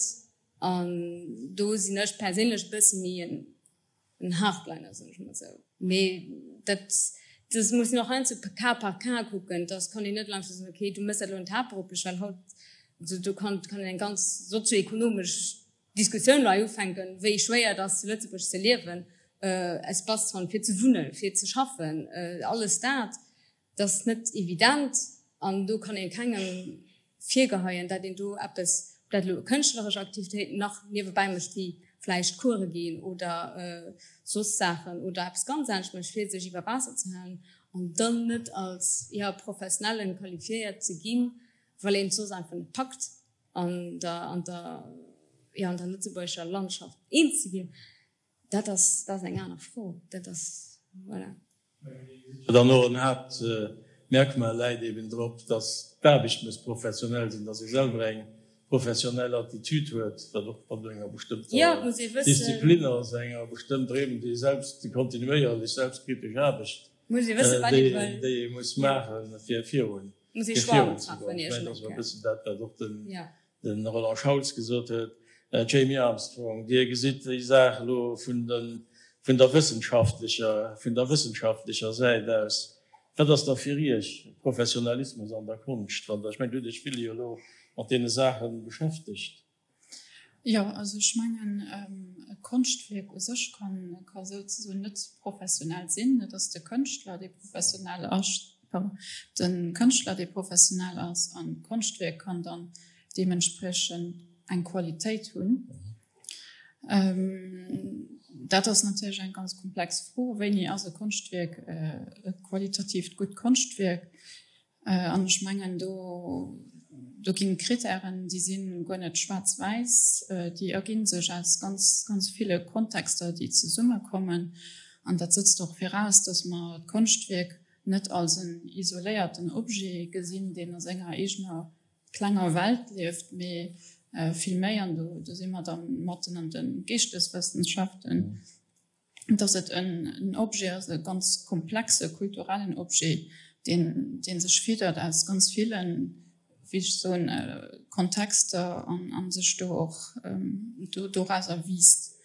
An do sinn ech perséinlech e bësse méi en en Hardliner, soen ech mol esou. Mee dat, dat muss een och heiansdo cas par cas kucken. Dass kann een net einfach soen, okay, du méchs dat elo net haaptberufflech, well haut, also do kann, kann een eng ganz sozioekonomesch Diskussioun elo hei ufänken, wéi schwéier et ass zu Lëtzebuerg ze liewen, Espace ze fannen, fir ze wunnen, fir ze schaffen, alles dat. Dat ass net evident an do kann ee kengem virgeheien, dat een do eppes, ob dat elo kënschtleresch Aktivitéiten nach niewebäi mécht, wéi vläicht Course ginn oder soss Saachen oder eppes ganz anescht mécht, fir sech iwwer Waasser ze halen an dann net als, jo, Professionellen qualifiéiert ze ginn, well een et soss einfach net packt an der, an der, jo, an der lëtzebuergescher Landschaft eens ze ginn. Dat ass, dat ass eng aner Fro. Dat ass, voilà. Dann och en Haaptmerkmal läit eben drop, dass d'Aarbecht muss professionell sinn, dass ee selwer eng professionell Attitude huet, wat och mat enger bestëmmter Disziplin ass, enger bestëmmter eben déi selbst kontinuéierlech selbstkritesch Aarbecht, déi ee muss maachen, fir virun ze goen. Ech mengen, dat ass e bëssen dat, wat och den de Roland Schauls gesot huet. Jamie Armstrong, Dir gesitt déi Saach elo vun vun der wëssenschaftlecher, vun der wëssenschaftlecher Säit aus. Wat ass da fir Iech Professionalismus an der Konscht, wann Der, ech mengen, Dir hutt Iech vill jo elo mat deene Saache beschäftegt? Jo, also ech mengen, e Konschtwierk u sech kann, ka souzesoen net professionell sinn. Et ass de Kënschtler, dee professionell ass, De Kënschtler, dee professionell ass, an d'Konschtwierk kann dann deementspriechend eng Qualitéit hunn. Dat ass natierlech eng ganz komplex Fro, Wéini ass e Konschtwierk e qualitatiivt gutt Konschtwierk? An ech mengen, do. Do ginn Krittären, déi si guer net schwaarz-wäiss, déi erginn sech aus ganz, ganz ville Kontexter, déi zesummekommen. An dat sëtzt och viraus, dass mer d'Konschtwierk net als en isoléierten Objet gesinn, deen a senger eegener klenger Welt lieft, mee vill méi, an do si mer da matten an de Geeschteswëssenschaften, dass et en Objet ass, e ganz komplexe kulturellen Objet, deen sech fiddert aus ganz villen, wéi ech soen, Kontexter an sech do och dorauser wiisst.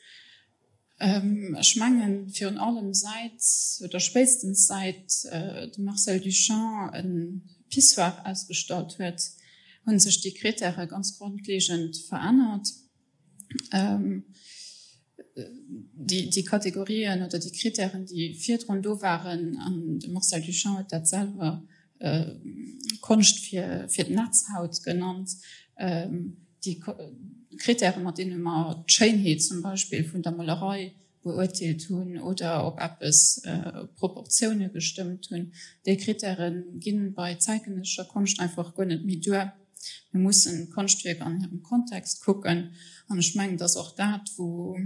Ech mengen, virun allem säit, oder spéitstens säit de Marcel Duchamp e Pissoir ausgestallt huet, hu sech déi Krittäre ganz grondlegend verännert. Déi Kategorien oder déi Krittären, déi virdrun do waren, an de Marcel Duchamp huet dat selwer Konscht fir d'Netzhaut genannt, déi Krittären, mat deene mer d'Schéinheet zum Beispill vun der Molerei beurteelt hunn oder ob eppes Proportioune gestëmmt hunn, déi Krittäre gi bei zäitgenëssescher Konscht einfach guer net méi duer. Mir mussen d'Konschtwierk an hirem Kontext kucken an ech mengen, et ass och dat, wou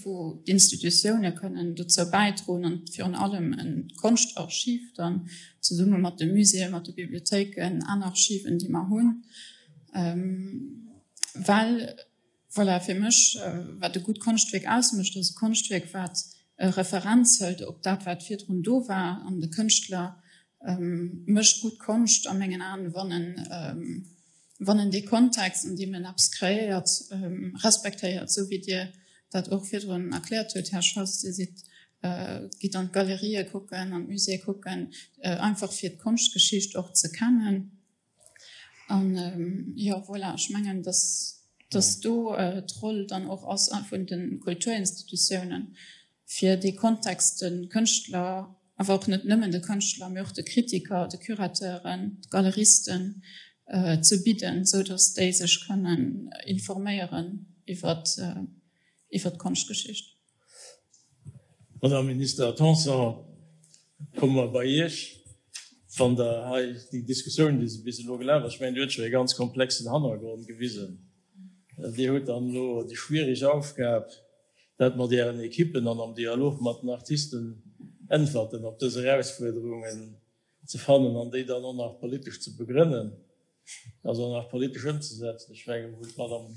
wou d'Institutioune kënnen dozou bäidroen an virun allem e Konschtarchiv dann zesumme mat de Muséeën, mat de Bibliothéiken, aner Archiven, déi mer hunn, well voilà, fir mech, wat e gutt Konschtwierk ausmécht, ass e Konschtwierk, wat e Referenz hëlt op dat, wat virdrun do war. An de Kënschtler mécht gutt Konscht a mengen Aen, wann en wann en dee Kontext, an deem en eppes kreéiert, respektéiert, esou wéi Dir dat och virdrun erkläert hutt, Här Schaus. Dir sidd, gitt an d'Galerië kucken, an d'Muséeë kucken, einfach fir d'Konschtgeschicht och ze kennen. An, jo, voilà, ech mengen, dass, dass do d'Roll dann och ass vun de Kulturinstitutiounen, fir dee Kontext de Kënschtler, awer och net nëmmen de Kënschtler, mee och de Kritiker, de Curateuren, de Galeristen ze bidden, sou datt déi sech kënnen informéieren iwwer iwwer d'Konschtgeschicht. Madame Minister Tanson, komme mer bei Iech. Wann Der hei déi Diskussioun, déi bis elo gelaf ass, ech mengen, déi huet scho e ganz komplexen Hannergrond gewisen. Dir hutt dann elo déi schwierig Aufgab, dat mat Ären Ekippen an am Dialog mat den Artisten Äntwerten op dës Erausfuerderungen ze fannen an déi dann och nach politesch ze begrënnen, also och nach politesch ëmzesetzen. Ech mengen, wou d'Madame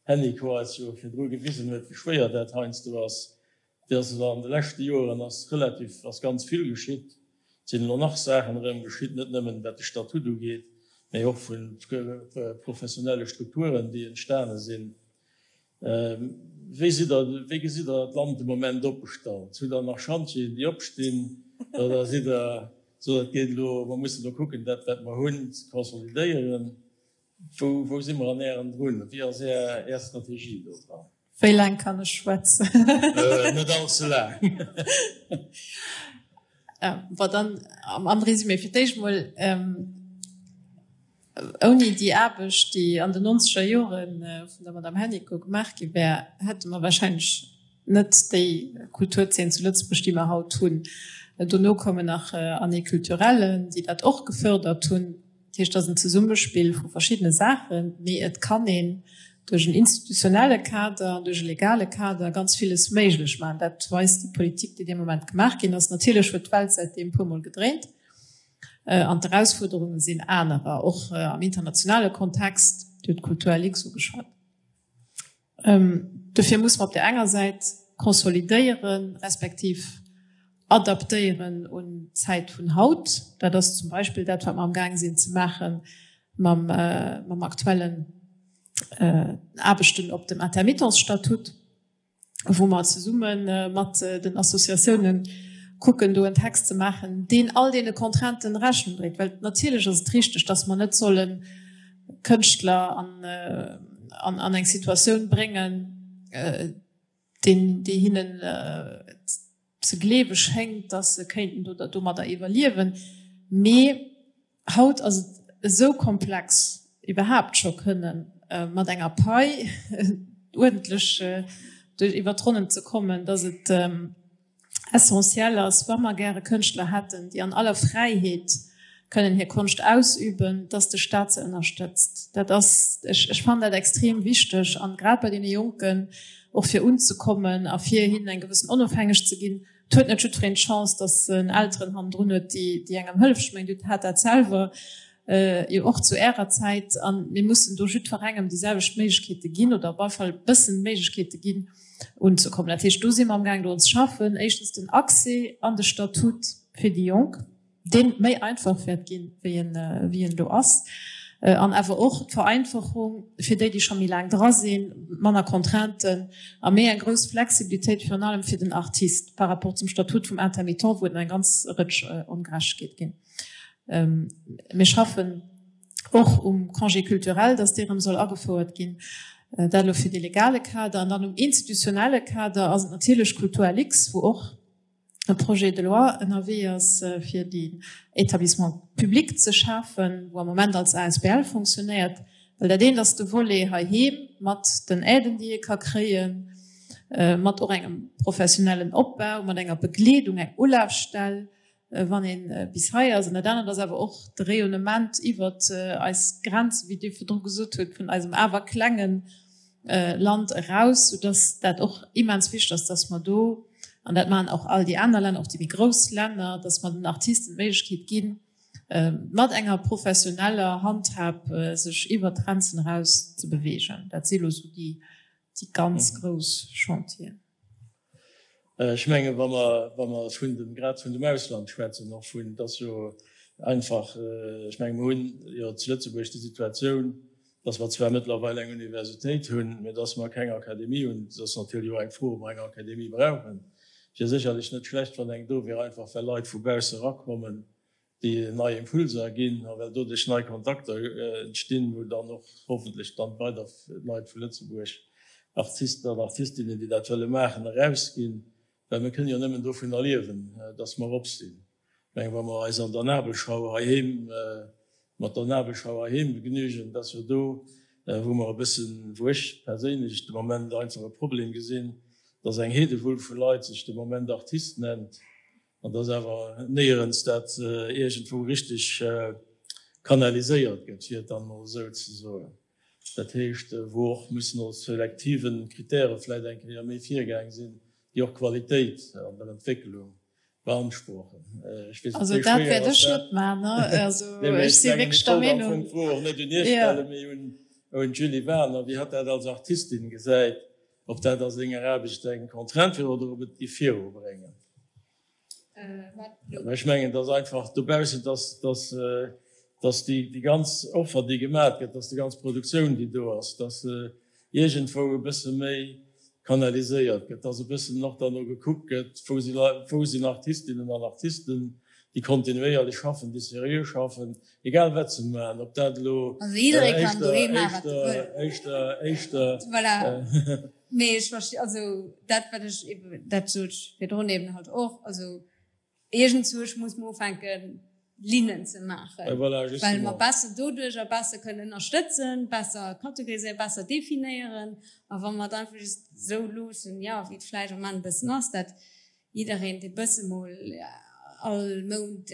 Hennicot eis jo virdru gewisen huet, wéi schwéier dat heiansdo ass, déi ass elo an de leschte Joren ass relativ, ass ganz vill geschitt. Et sinn elo nach Saachen erëm geschitt, net nëmmen wat de Statut ugeet, mä och vu professionelle Strukturen, déi entstane sinn. Wéi sidd Der, wéi gesitt Der d'Land de Moment opgestallt? Hutt Der nach Chantieren, déi opstinn, oder sidd Der, sot Der, et geet elo, mer mussen elo kucken, dat wat mer hunn, ze konsolidéieren? Wou, wou si mer an Ären drun? Wéi ass Är, Är Strategie do dran? Wéi laang kann ech schwätzen? Net all ze laang. Bon, dann am Résumé fir d'éischt mol, Ouni déi Aarbecht, déi an den nonzeger Jore vun der Madame Hennicot gemaach gi wär, hätte mer wahrscheinlech net déi Kulturzeen zu Lëtzebuerg, déi mer haut hunn. Dono koumen nach Années culturelles, déi dat och gefördert hunn. Dat heescht, et ass en Zesummespill vu verschiddene Saachen, mee et kann een duerch en institutionelle Kader an duerch e legale Kader ganz villes méiglech maachen. Dat weist déi Politik, déi dee Moment gemaach ginn ass. Natierlech huet d'Welt säitdeem e puermol gedréint. An d'Erausfuerderunge sinn anerer, och am internationale Kontext. Dir hutt d'Kulturlux ugeschwat. Dofir muss mer op där enger Säit konsolidéieren, respektiv adaptéieren un d'Zäit vun haut. Dat ass zum Beispill dat, wat mer amgaang sinn ze maache mam aktuellen Aarbechten op dem Intermittenzstatut. wou mer zesumme mat den Associatiounen kucken, do en Text ze maachen, deen all deene Contrainten Rechnung dréit. Well natierlech ass et richteg, dass mer net solle Kënschtler an eng Situatioun bréngen, déi hinnen ze gleewe schéngt, dass se kéinten domadder iwwerliewen. Mee Haut ass et esou komplex, iwwerhaapt scho kënne mat enger Pai uerdentlech duerch iwwer d'Ronnen ze kommen, datt et essentiel ass, wa mer gäre Kënschtler hätten, déi an aller Fräiheet. kënnen hir Konscht ausüben, dass de Staat se ënnerstëtzt. Dat ass, ech, ech fannen dat extrem wichteg an grad bei deene Jonken och fir unzekommen a fir hinnen eng gewëssen Onofhängeg ze ginn. Et huet net jiddwereen d'Chance, dass en Elteren hannendrun huet, déi, déi engem hëllef. Ech mengen, Dir hat dat selwer jo och zu Ärer Zäit. A mir mussen do jiddwerengem déi selwecht Méiglechkeete ginn oder op alle Fall e bëssen Méiglechkeete ginn, unzekommen. Dat heescht, do si mer amgaang drun ze schaffen. Éischtens den Accès an de Statut fir déi Jonk. deen méi einfach wäert ginn, wéi en, wéi en elo ass, an awer och d'Vereinfachung fir déi, déi scho méi laang dra sinn, manner Contrainten a méi eng grouss Flexibilitéit virun allem fir den Artist par rapport zum Statut vum Intermittent, wou et nach eng ganz Rëtsch Ongerechtegkeet ginn. Mir schaffen och um Congé culturel, dass dee rëm soll agefouert ginn, dat elo fir de legale Kader. An dann um institutionelle Kader ass et natierlech Kulturlux, wou och e Projet de loi ënnerwee ass, fir déi Établissement public ze schafen, wou am Moment als asbl fonctionnéiert. Well dat eent ass de Volet heiheem mat den Aiden, déi ee ka kréien, mat och engem professionellen Opbau, mat enger Begleedung, eng Ulafstell, wann ee bis hei ass. An dat anert ass awer och de Rayonnement iwwert eis Grenzen, wéi Dir virdru gesot hutt, vun eisem awer klengen Land eraus, soudass dat och immens wichteg ass, dass mer do, an dat maachen och all déi aner Länner, och déi méi grouss Länner, dass mer den Artisten d'Méiglechkeet ginn, mat enger professioneller Handhab sech iwwert d'Grenzen eraus ze beweegen. Dat si elo esou déi ganz grouss Chantieren. Ech mengen, wa mer, wa mer vun dem, grad vun dem Ausland schwätzen, och vun, dass jo einfach, ech menge mer hunn jo zu Lëtzebuerg déi Situatioun, dass mer zwar mëttlerweil eng Universitéit hunn, mä dass mer keng Akademie hunn. Et ass natierlech och eng Fro, ob mer eng Akademie brauchen. Et wier sécherlech net schlecht, wann eng do wier, einfach well Leit vu bausse erakommen, déi nei Impulser ginn a well doduerch nei Kontakter entstinn, wou dann och hoffentlech dann weider Leit vu Lëtzebuerg, Artisten an Artistinnen, déi dat wëlle maachen, erausginn, well mir kënnen jo nëmmen dovunner liewen, dass mer op sinn. Ech mengen, wa mer eis an der Nabelschau heiheem, mat der Nabelschau heiheem begnügen, dass jo do, wou mer e bëssen, wou ech perséinlech de Moment einfach e Problem gesinn, dass eng Heedewull vu Leit sech de Moment Artist nennt, An dass awer néierens dat iergendwou richteg kanaliséiert gëtt, fir et dann emol esou ze soen. Dat heescht, wou och mussen no selektive Kritäre vläicht eng Kéier méi virgaang sinn, déi och Qualitéit an der Entwécklung beanspruchen. Ech weess net, wéi schwéier ass dat? Nee, mee ech mengen, ech wollt am Fong d'Fro och net un Iech stellen, mee un d'Julie Wagener, wéi hatt dat als Artistin gesäit, Ob dat a senger Aarbecht eng Contrainte wier oder ob et géif virubréngen. Mä ech mengen, dass einfach dobaussen, dass, dass, dass déi, déi ganz Offer, déi gemaach gëtt, dass déi ganz Produktioun, déi do ass, dass se iergendwou e bësse méi kanaliséiert gëtt, dass e bëssen och derno gekuckt gëtt, wou si Leit, wou sinn Artistinnen an Artisten, déi kontinuéierlech schaffen, déi seriö schaffen, Egal wat se maachen, ob dat elo Also jidderee kann doheem maachen, wat e wëll. éischter, éischter, éischter. Voilà. Mee ech versti, also dat wat ech eben, dat sot ech virdrun eben halt och, also iergendzwousch muss mer ufänken Linnen ze maachen, Ja, voilà, well mer besser doduercher besser kënnen ënnerstëtzen, besser kategoriséieren, besser definéieren. A wa mer et einfach just esou loossen, jo, wéi et vläicht am Moment e bëssen ass, dat Jiddereen, dee bësse mol all Mount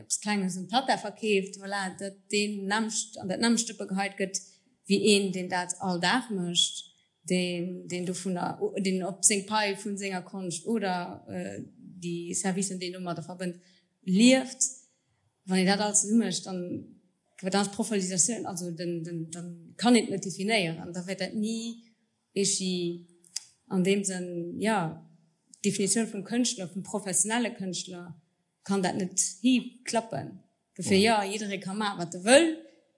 eppes Klenges un d'Tatta verkeeft, voilà, datt deen nämmst an dat nämmst Dëppe geheit gëtt wéi een, deen dat all Dag mécht, deen, deen dovunner, deen op seng Pai vu senger Konscht oder déi Servicen, déi en domadder verbënnt, lieft. Wann een dat alles zesummemécht, dann wat ass d'Profilisatioun? Also den, den, dann kann een et net definéieren, da wäert dat ni Echy, An deem Sënn, jo. D'Definitioun vum Kënschtler, vum professionelle Kënschtler, kann dat net hi klappen. Dofir, jo, jidderee ka maachen, wat e wëll,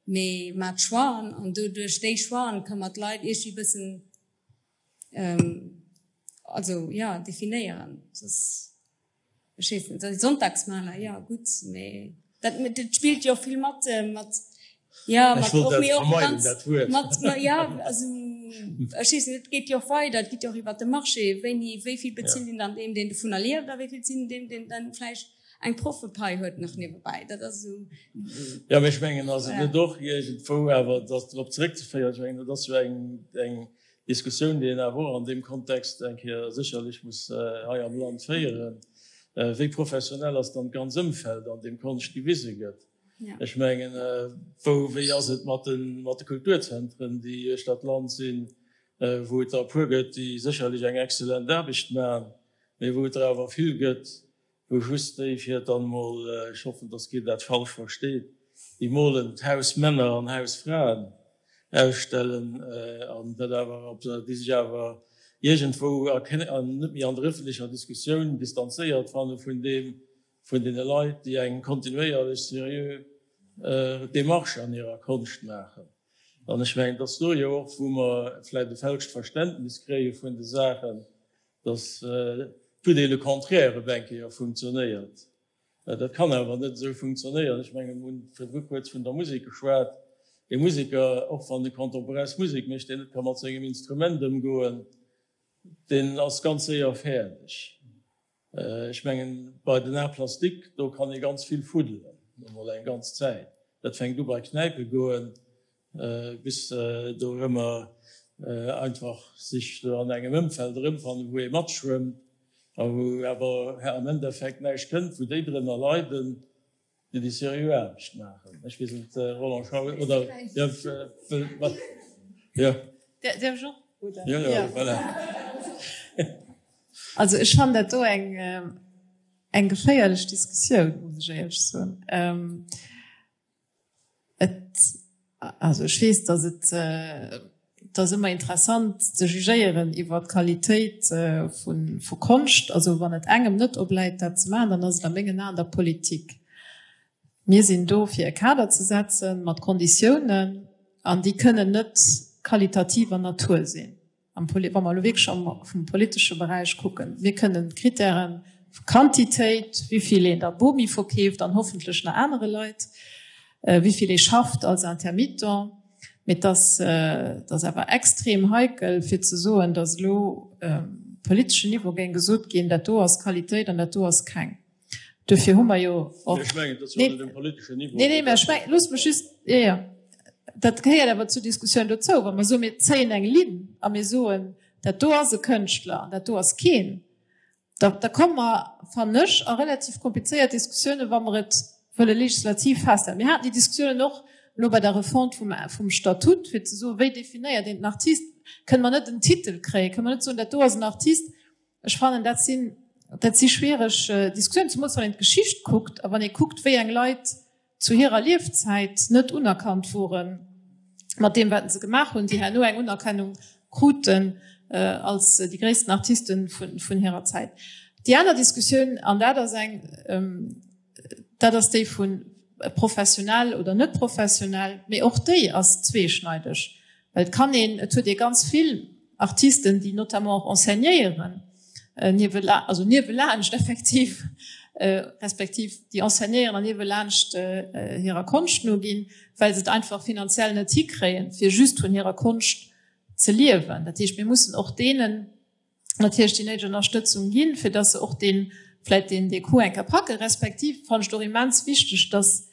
mee maacht Choixen an doduerch déi Choixen kënne mer d'Leit iergendwéi e bëssen, also, jo, definéieren. Soss. Ech weess net, also Sonntagsmaler, jo gutt, mee dat, dat spillt jo och vill mat, mat, jo, mat och, mee och ganz, mat, jo, also ech weess net, et geet jo och weider, et geet jo och iwwert de Marché, wéini, wéi vill bezilt een dann deem, deen dovunner lieft a wéi vill zilt een deem, deen dann vläicht eng Proffepai huet nach niewebäi, dat ass esou. Jo, mee ech mengen, ass et net och iergendwou awer, dass drop zeréckzeféieren, ech mengen, dat ass jo eng, eng Diskussioun, déi een awer och an deem Kontext eng Kéier sécherlech muss hei am Land féieren, Wéi professionell ass dann d'ganz Ëmfeld, an deem Konscht gewise gëtt? Ech mengen, wou, wéi ass et mat de, mat de Kulturzentren, déi uechter d'Land sinn, wou et der e puer gëtt, déi sécherlech eng exzellent Aarbecht maachen, mee wou et der awer vill gëtt, wou just déi, fir et dann emol, ech hoffen, dass keen dat falsch versteet, déi molen d'Hausmänner an Hausfraen ausstellen an dat awer op, déi sech awer iergendwou an net méi an der ëffentlecher Diskussioun distanzéiert fanne vun deem, vun deene Leit, déi eng kontinuéierlech seriö Démarche an hirer Konscht maachen. An ech mengen, dass do jo och, wou mer vläicht e fälscht Verständnis kréie vun de Saachen, dass tout et le contraire op eng Kéier funktionéiert. Dat kann awer net esou funktionéieren. Ech mengen, mir hunn virdru kuerz vun der Musek geschwat. E Museker, och wann e contemporains Musek mécht, deen net ka mat sengem Instrument ëmgoen, deen ass ganz séier fäerdeg. Ech mengen, bei den Arts plastiques, do kann ee ganz vill fuddelen, emol eng ganz Zäit. Dat fänkt u bei Knäipe goen, bis dorëmmer einfach sech an engem Ëmfeld erëmfannen, wou ee matschwëmmt a wou awer am Endeffekt näischt kënnt, wou déi drënner leiden, déi déi seriö Aarbecht maachen. Ech weess net, Roland Schauer, oder? Jo, wat? Jo. Däerf ech och, oder? Jo, jo, voilà. Also ech fannen dat do eng, eng geféierlech Diskussioun, muss ech éierlech soen. Et, also ech weess, datt et, et ass ëmmer interessant ze jugéieren iwwer d'Qualitéit vu vu Konscht. Also wann et engem net obläit dat ze maachen, dann ass et a mengen Aen der Politik. Mir sinn do fir e Kader ze setzen mat Konditiounen an déi kënnen net qualitativer Natur sinn. Am Poli-, wa mer elo wierklech am, vum politesche Beräich kucken, mir kënnen d'Kritären, Quantitéit, wéi vill een der Bomi verkeeft an hoffentlech nach anere Leit, wéi vill ee schafft als Intermittent, mee et ass, et ass awer extrem heikel fir ze soen, datt elo um politeschen Niveau géing gesot ginn, dat do ass Qualitéit an dat do ass keng. Dofir hu mer jo och. Ech mengen, dat ass jo net um politeschen Niveau. Nee, nee, mä ech mengen, loosst mech just, jo, jo, dat gehéiert awer zur Diskussioun dozou. Wa mer soen, mir zéien eng Linn a mir soen, dat do ass e Kënschtler an dat do ass keen, da, da komme mer, fannen ech, a relativ komplizéiert Diskussiounen, wa mer et wëlle legislativ festhalen. Mir haten déi Diskussiounen och elo bei der Refonte vum, vum Statut, fir ze soen, wéi definéiert een den Artist? Kënne mer net en Titel kréien? Kënne mer net soen, dat do ass en Artist? Ech fannen, dat sinn, dat si schwiereg Diskussiounen, zemools wann een d'Geschicht kuckt a wann ee kuckt, wéi eng Leit zu hirer Liefzäit net unerkannt wore mat deem, wat se gemaach hunn, déi herno eng Unerkennung kruten als déi gréissten Artiste vun hirer Zäit. Déi aner Diskussioun, an dat ass eng, dat ass déi vu professionell oder net professionell, mee och déi ass zweeschneideg. Well et kann een, et huet ee ganz vill Artisten, déi notamment och enseignéieren, niewela, also niewelaanscht effektiv, respektiv déi enseignéieren an niewelaanscht hirer Konscht noginn, well se et einfach finanziell net hikréien, fir just vun hirer Konscht ze liewen. Dat heescht, mir mussen och deenen natierlech déi néideg Ënnerstëtzung ginn, fir dass se och dee vläicht deen dee Coup eng Kéier packen. Respektiv fannen ech et och immens wichteg, dass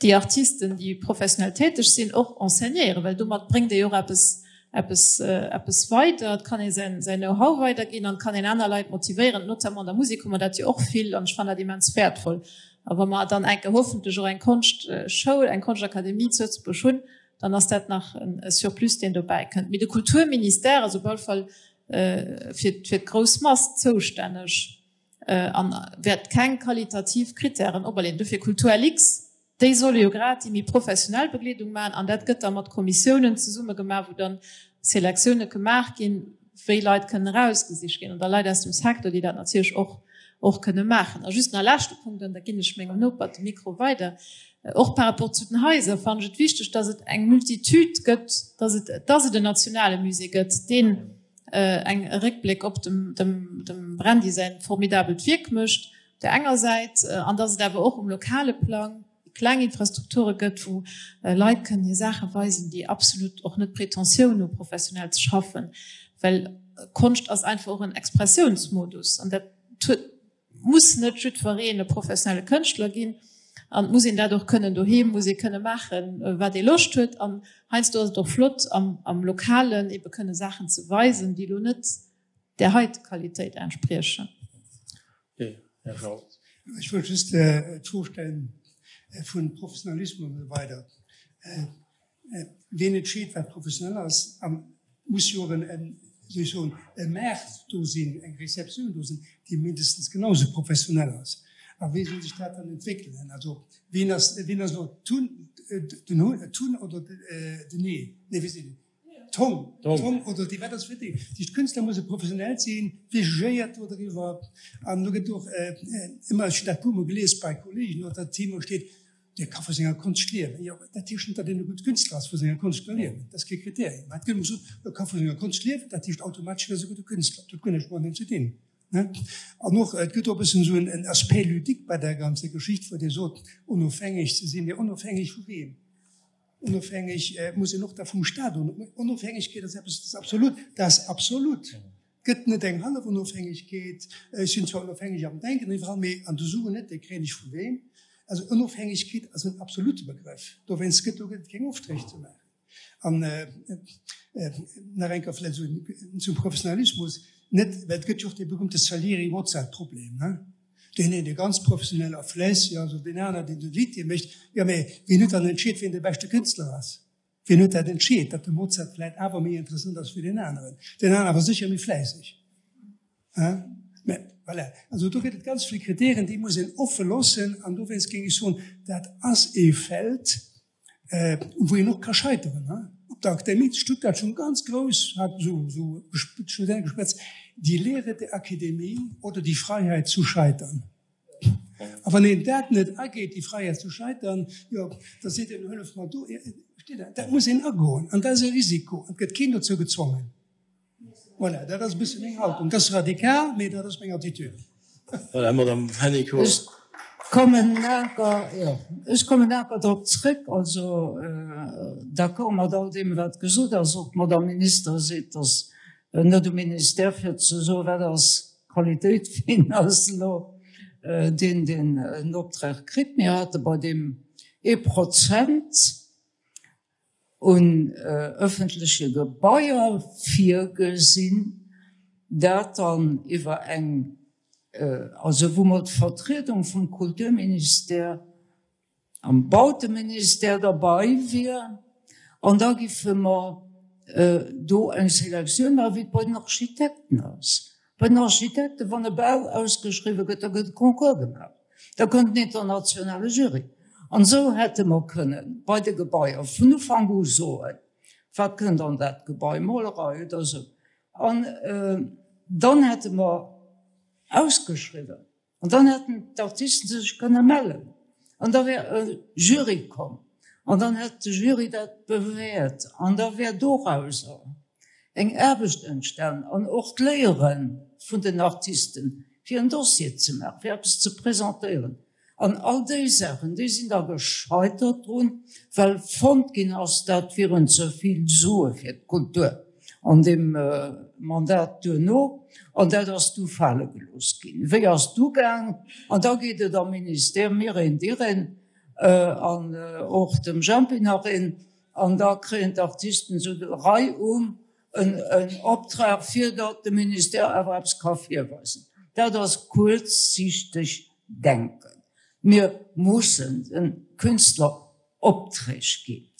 déi Artisten, déi professionell täteg sinn, och enseignéieren, well domat bréngt ee jo och eppes, eppes, eppes weider. Et kann ee säin, säin Know-how weiderginn an et kann een aner Leit motivéieren. Notamment an der Musek hu mer dat jo och vill an ech fannen dat immens wäertvoll. A wa mer dann eng Kéier hoffentlech och eng Konschtschoul, eng Konschtakademie zu Lëtzebuerg hunn, dann ass dat nach e Surplus, deen dobäi kënnt. Mee de Kulturministère ass op alle Fall fir, fir d'grouss Mass zoustänneg. An wäert keng qualitativ Kritären operleeën. Dofir Kulturlux, déi solle jo grad déi méi professionell Begleedung maachen an dat gëtt da mat Kommissiounen zesumme gemaach, wou dann Selektioune gemaach ginn, wéi Leit kënnen erausgesicht ginn an da Leit aus dem Secteur, déi dat natierlech och och kënne maachen. A just nach e leschte Punkt, an da ginn ech mengem Noper de Mikro weider, Och par rapport zu den Haiser fannen ech et wichteg, dass et eng Multitude gëtt, dass et dass et en nationale Musée gëtt, deen eng e Réckbléck op dem dem dem Brandy säin formidabelt Wierk mécht op där enger Säit, an dass et awer och um lokale Plang kleng Infrastrukture gëtt, wou Leit kënnen hir Saache weisen, déi absolut och net d'Pretentioun hu professionell ze schaffen, well Konscht ass einfach och en Expressiounsmodus an dat huet muss net jiddwereen e professionelle Kënschtler ginn an et muss een dat och kënnen doheem, muss ee kënne maachen, wat ee Loscht huet. An heiansdo ass et och flott, am, am Lokalen ebe kënne Saachen ze weisen, déi elo net där heite Qualitéit entspriechen. Här Schaus. Ech wollt just d'Fro stellen. Vu Professionalismus an esou weider. Wien entscheet, wat professionell ass? A muss jo och en, wéi soll ech soen, e Maart do sinn, eng Receptioun do sinn, déi mindestens genau esou professionell ass. A wéi soll sech dat dann entwéckelen? Also wien ass, wien ass elo d'Hunn, den Hunn, d'Hunn oder den Ee? Nee, wéi seet een? D'Hong, d'Hong oder déi, wat ass fir déi? Déi Künstler musse professionell sinn, wie jugéiert do driwwer? An do gëtt och ëmmer, ech hunn dat e puermol gelies bei Kollegen, datt dat Thema steet, Dee ka vu senger Konscht liewen. Jo, dat heescht net, datt een e gutt Künstler ass, vu senger Konscht ka liewen. Dat ass kee Kriterium. Mä et gëtt emol gesot, e ka vu senger Konscht liewen, dat heescht automatesch, en ass e gudde Künstler. Dat huet guer näischt mateneen ze dinn. Ne? An och, et gëtt och e bëssen esou en Aspect ludique bei där ganzer Geschicht, wou Dir sot, onofhängeg ze sinn. Jo, onofhängeg vu weem? Onofhängeg muss een och da vum Staat. Onofhängegkeet ass eppes, dat ass absolut. Dat ass absolut. Et gëtt net eng hallef Onofhängegkeet. Ech sinn zwar onofhängeg am Denken iwwerall, mee an de Suen net, déi kréien ech vu weem? Also Onofhängegkeet ass en absolute Begrëff. Dowéinst gëtt do gëtt et keng Ofstréch ze maachen. An nach eng Kéier vläicht esou zum Professionalismus, net, well et gëtt jo och dee berühmte Salieri-Mozart-Problem, ne? Deen een, dee ganz professionell a fläisseg ass, an deen aner, deen de Litier mécht. Jo, mee wien huet dann entscheet, wien de beschte Künstler ass? Wien huet dat entscheet, datt de Mozart vläit awer méi interessant ass wéi deen aneren? Deen anere war sécher méi fläisseg. Mä voilà, also do gëtt et ganz vill Kritären, déi muss een offe loossen. An dowéinst géing ech soen, dat ass ee Feld, wou een och ka scheiteren. Op der Akademie zu Stuttgart schonn ganz grouss, hat esou Studente geschwätzt, die Lehre der Akademie oder die Freiheit zu scheitern. A wann een dat net ageet, déi Fräiheet zu scheitern, jo, da seet een, hëllef mer do. Versteet Der? Dat muss een agoen an dat ass e Risiko an et gëtt keen dozou gezwongen. Voilà, dat ass e bësse meng Haltung. Dat ass radikal, mee dat ass meng Attitude. Voilà, Madame Hennicot. Ech kommen awer, jo, ech kommen awer drop zrëck. Also, d'accord mat all deem, wat gesot ass. Och d'Madame Minister seet, dass net um Ministère fir ze soen, wat ass Qualitéit, wien ass elo deen, deen en Optrag kritt. Mir hate bei deem ee Prozent un öffentleche Gebaier virgesinn, dat dann iwwer eng, also wou mer d'Vertriedung vum Kulturministère am Bauteministère derbei wier, an da giffe mer do eng Selektioun maachen, wéi et bei den Architekten ass. Bei den Architekten, wann e Bau ausgeschriwwen gëtt, da gëtt e Concours gemaach, da kënnt en internationale Jury. An esou hätte mer kënnen bei de Gebaier vun Ufank u soen, wat kënnt an dat Gebai, Molerei oder esou. An dann hätte mer ausgeschriwwen. An dann hätten d'Artisten sech kënne mellen an da wär e Jury komm an dann hätt de Jury dat bewäert an da wär dorauser eng Aarbecht entstanen an och d'Léiere vun den Artisten, fir en Dossier ze maachen, fir eppes ze presentéieren. An all déi Saachen, déi sinn da gescheitert drun, well fonnt ginn ass, dat wieren ze vill Sue fir d'Kultur an deem Mandat duerno. An dat ass du fale gelooss ginn. Wéi ass du gaang? An da geet et am Ministère, mir een, dir een, an och dem Jempy nach een, an da kréien d'Artisten esou Rei um en Optrag, fir datt de Ministère awer eppes ka virweisen. Dat ass kuerzsichteg Denken. Mir mussen de Künstler Opträg ginn.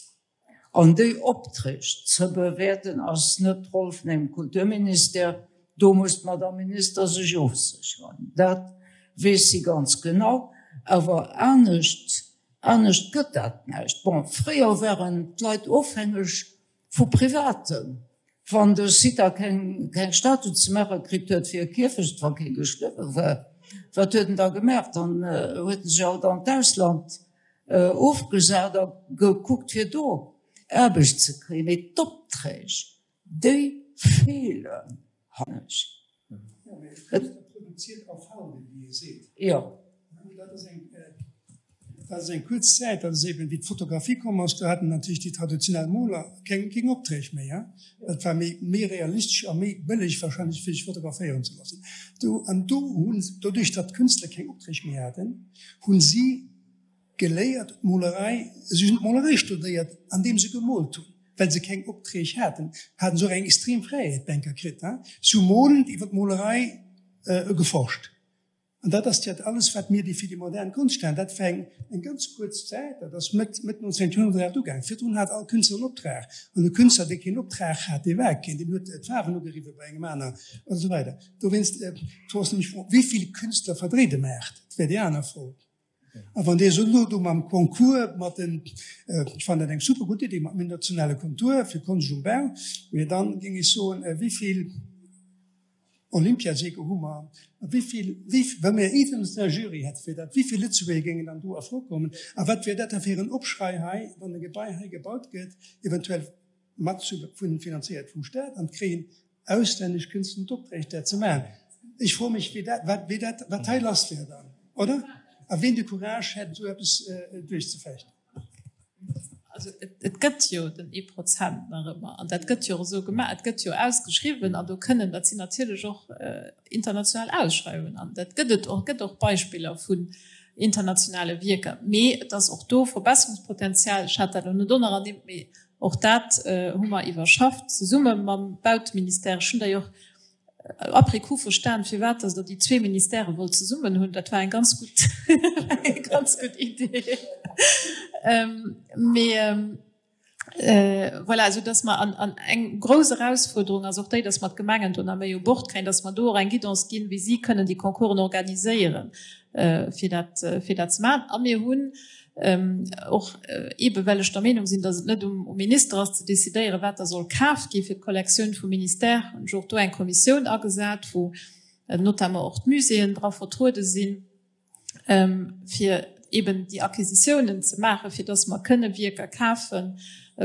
An déi Opträg ze bewäerten ass net d'Roll vun engem Kulturministère. Do muss d'Madame Minister sech ofsécheren. Dat weess si ganz genau. Awer anescht, anescht gëtt dat näischt. Bon, fréier waren d'Leit ofhängeg Vu Privaten. Wann de Sita keng Statue ze maache kritt huet fir e Kierfecht, wa kee gestuerwe war, wat huet en da gemaach? Dann huet en sech alt an d'Ausland ofgesat a gekuckt fir do Aarbecht ze kréien. Mee d'Opträg, déi feelen, Hannes. Jo. Dat ass eng kuerz Zäit, dat ass eben wéi d'Fotografie komm ass, do haten natierlech déi traditionell Moler keng keng Opträg méi. Dat war méi méi realistesch a méi bëlleg wahrscheinlech fir sech fotograféieren ze loossen. Do an do hunn, doduerch datt d'Künstler keng Opträg méi haten, hunn si Geléiert Molerei, si hunn d'Molerei studéiert andeem se gemoolt hunn, well se keng Opträg haten, haten se och eng extrem Fräiheet, d'Banker kritt, si hu molend iwwer d'Molerei geforscht. An dat ass dat alles, wat mir déi fir déi modern Konscht haten. Dat war eng, eng ganz kuerz Zäit, dat ass Mëtt, Mëtt 19. Joerhonnert ugaang. Virdrun hat all Künstler en Optrag. An e Künstler, dee keen Optrag hat, dee war keen, deen huet d'Faarwen ugeriwwe bei engem aner an esou weider. Dowéinst, d'Fro ass nämlech, wéi vill Künstler verdréit e Maart? Dat wär déi aner Fro. A wann Dir esou elo do mam Concours, mat den, ech fannen dat eng super gutt Iddi mat dem nationale Contour fir Konscht um Bau, mee dann géing ech soen, wéi vill Olympiasieger hu mer, a wéi vill, wéi, wa mir eng international Jury hätte fir dat, wéi vill Lëtzebuerger géingen dann do a Fro kommen? A wat wier dat da fir en Opschrei hei, wann e Gebai hei gebaut gëtt, eventuell mat finanzéiert vum Staat, an et kréien auslännesch Künstler d'Opträg dat ze maachen? Ech froe mech, wéi dat, wat, wéi dat, wat hei lass wär dann, oder? A wien de Courage hätt, esou eppes duerchzefechten. Also et gëtt jo den ee Prozent nach ëmmer an dat gëtt jo och esou gemaach. Et gëtt jo ausgeschriwwen an do kënnen, dat sinn natierlech och international Ausschreiwungen an dat gëtt et och, gëtt och Beispiller vun internationale Wierker. Mee et ass och do Verbesserungspotenzial. Ech hat dat elo net och ernimmt, mee och dat hu mer iwwerschafft zesumme mam Bauteministère. Ech hunn der jo och Après coup verstan, firwat dass Der déi zwee Ministèrë wollt zesummen hunn. Dat war eng ganz gutt, eng ganz gutt Idee. Mee voilà, esou dass mer, an, an eng grouss Erausfuerderung ass och déi, dass mer d'Gemengen do nach méi u Bord kréien, dass mer do och eng Guidance ginn, wéi si kënnen déi Concoursen organiséieren, fir dat, fir dat ze maachen. A mir hunn Och eebe well ech der Meenung sinn, datt et net um Minister ass ze decidéieren, wat da soll kaf gi fir d'Kollektioun vum Ministère, hunn ech och do eng Kommissioun agesat, wou notamment och d'Muséeën dra vertruede sinn, fir eeben déi Acquisitiounen ze maachen, fir datt mer kënne Wierker kafe